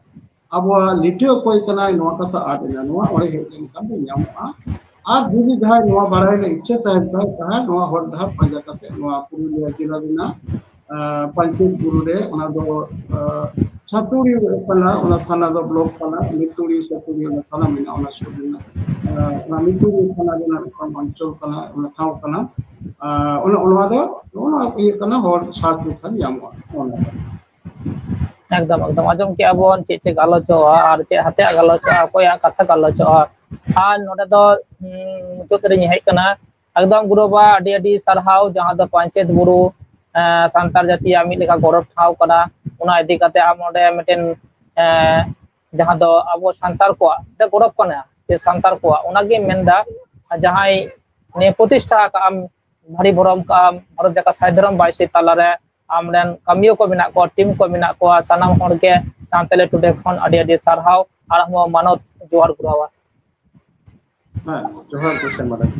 ᱟᱵᱚᱣᱟᱜ ᱞᱤᱴᱟᱹ ᱚᱠᱚᱭ ᱠᱟᱱᱟᱭ, ᱱᱚᱣᱟ ᱠᱟᱛᱷᱟ ᱟᱫ ᱮᱱᱟ᱾ ᱱᱚᱣᱟ ᱚᱸᱰᱮ ᱦᱮᱡ ᱞᱮᱱᱠᱷᱟᱱ ᱫᱚ ᱧᱟᱢᱚᱜᱼᱟ᱾ ᱟᱨ ᱡᱩᱫᱤ ᱡᱟᱦᱟᱸᱭ ᱱᱚᱣᱟ ᱵᱟᱲᱟᱭ ᱨᱮᱱᱟᱜ ᱤᱪᱪᱷᱟᱹ ᱛᱟᱦᱮᱱ ᱠᱷᱟᱱ, ᱛᱟᱦᱚᱞᱮ ᱱᱚᱣᱟ ᱦᱚᱨ ᱰᱟᱦᱟᱨ ᱯᱟᱸᱡᱟ ᱠᱟᱛᱮ ᱱᱚᱣᱟ ᱯᱩᱨᱩᱞᱤᱭᱟᱹ ᱡᱮᱞᱟ ᱨᱮᱱᱟᱜ ᱯᱟᱧᱪᱮᱛ ᱵᱩᱨᱩ ᱨᱮ, ᱚᱱᱟ ᱫᱚ ᱥᱟᱹᱛᱩᱲᱤ ᱠᱟᱱᱟ, ᱚᱱᱟ ᱛᱷᱟᱱᱟ ᱫᱚ ᱵᱞᱚᱠ ᱠᱟᱱᱟ, ᱢᱤᱛᱩᱲᱤ ᱥᱟᱹᱛᱩᱲᱤ ᱚᱱᱟ ᱛᱷᱟᱱᱟ ᱢᱮᱱᱟᱜᱼᱟ, ᱚᱱᱟ ᱥᱩᱨ ᱨᱮᱱᱟᱜ ᱚᱱᱟ ᱢᱤᱛᱩᱲᱤ ᱛᱷᱟᱱᱟ ᱨᱮᱱᱟᱜ ᱢᱤᱫᱴᱟᱝ ᱚᱧᱪᱚᱞ ᱠᱟᱱᱟ, ᱚᱱᱟ ᱴᱷᱟᱶ ᱠᱟᱱᱟ᱾ ᱚᱱᱟ ᱚᱱᱟ ᱫᱚ ᱚᱱᱟ ᱤᱭᱟᱹ ᱠᱟᱱᱟ, ᱦᱚᱲ ᱥᱟᱨᱪ ᱞᱮᱠᱷᱟᱱ ᱧᱟᱢᱚᱜᱼᱟ᱾ ᱚᱱᱟ ᱮᱠᱫᱚᱢ ᱮᱠᱫᱚᱢ ᱟᱸᱡᱚᱢ ᱠᱮᱜᱼᱟ ᱵᱚᱱ ᱪᱮᱫ ᱪᱮᱫ ᱜᱟᱞᱚᱪᱚᱜᱼᱟ ᱟᱨ ᱪᱮᱫ ᱦᱟᱛᱮ ᱜᱟᱞᱚᱪᱚᱜᱼᱟ, ᱚᱠᱚᱭᱟᱜ ᱠᱟᱛᱷᱟ ᱜᱟᱞᱚᱪᱚᱜᱼᱟ᱾ ᱟᱨ ᱱᱚᱰᱮ ᱫᱚ ᱢᱩᱪᱟᱹᱫ ᱨᱤᱧ ᱦᱮᱡ ᱠᱟᱱᱟ᱾ ᱮᱠᱫᱚᱢ ᱜᱩᱨᱩ ᱵᱟᱵᱟ, ᱟᱹᱰᱤ ᱟᱹᱰᱤ ᱥᱟᱨᱦᱟᱣ, ᱡᱟᱦᱟᱸ ᱫᱚ ᱯᱟᱧᱪᱮᱛ ᱵᱩᱨᱩ ᱥᱟᱱᱛᱟᱲ ᱡᱟᱹᱛᱤᱭᱟᱜ ᱢᱤᱫ ᱞᱮᱠᱟ ᱜᱚᱨᱚᱵᱽ ᱴᱷᱟᱶ ᱠᱟᱱᱟ᱾ ᱚᱱᱟ ᱤᱫᱤ ᱠᱟᱛᱮ ᱟᱢ ᱚᱸᱰᱮ ᱢᱤᱫᱴᱮᱱ ᱡᱟᱦᱟᱸ ᱫᱚ ᱟᱵᱚ ᱥᱟᱱᱛᱟᱲ ᱠᱚᱣᱟᱜ ᱢᱤᱫᱴᱮᱱ ᱜᱚᱨᱚᱵᱽ ᱠᱟᱱᱟ ᱡᱮ ᱥᱟᱱᱛᱟᱲ ᱠᱚᱣᱟᱜ, ᱚᱱᱟᱜᱮᱧ ᱢᱮᱱᱫᱟ᱾ ᱡᱟᱦᱟᱸᱭ ᱱᱤᱭᱟᱹ ᱯᱨᱚᱛᱤᱥᱴᱷᱟ ᱟᱠᱟᱫ ᱟᱢ, ᱵᱷᱟᱹᱨᱤ ᱵᱷᱚᱨᱚᱢ ᱠᱟᱜ ᱟᱢ ᱵᱷᱟᱨᱚᱛ ᱡᱟᱠᱟᱛ ᱥᱟᱭᱫᱷᱚᱨᱚᱢ ᱵᱟᱭᱥᱤ ᱛᱟᱞᱟᱨᱮ ᱟᱢᱨᱮᱱ ᱠᱟᱹᱢᱤᱭᱟᱹ ᱠᱚ ᱢᱮᱱᱟᱜ ᱠᱚᱣᱟ, ᱴᱤᱢ ᱠᱚ ᱢᱮᱱᱟᱜ ᱠᱚᱣᱟ, ᱥᱟᱱᱟᱢ ᱦᱚᱲ ᱜᱮ ᱥᱟᱱᱛᱟᱞᱤ ᱴᱩᱰᱮ ᱠᱷᱚᱱ ᱟᱹᱰᱤ ᱟᱹᱰᱤ ᱥᱟᱨᱦᱟᱣ ᱟᱨ ᱦᱚᱸ ᱢᱟᱱᱚᱛ ᱡᱚᱦᱟᱨ ᱜᱩᱨᱩ ᱵᱟᱵᱟ᱾ ᱦᱮᱸ, ᱡᱚᱦᱟᱨ ᱜᱮ ᱥᱮ ᱢᱟᱨᱟᱝ᱾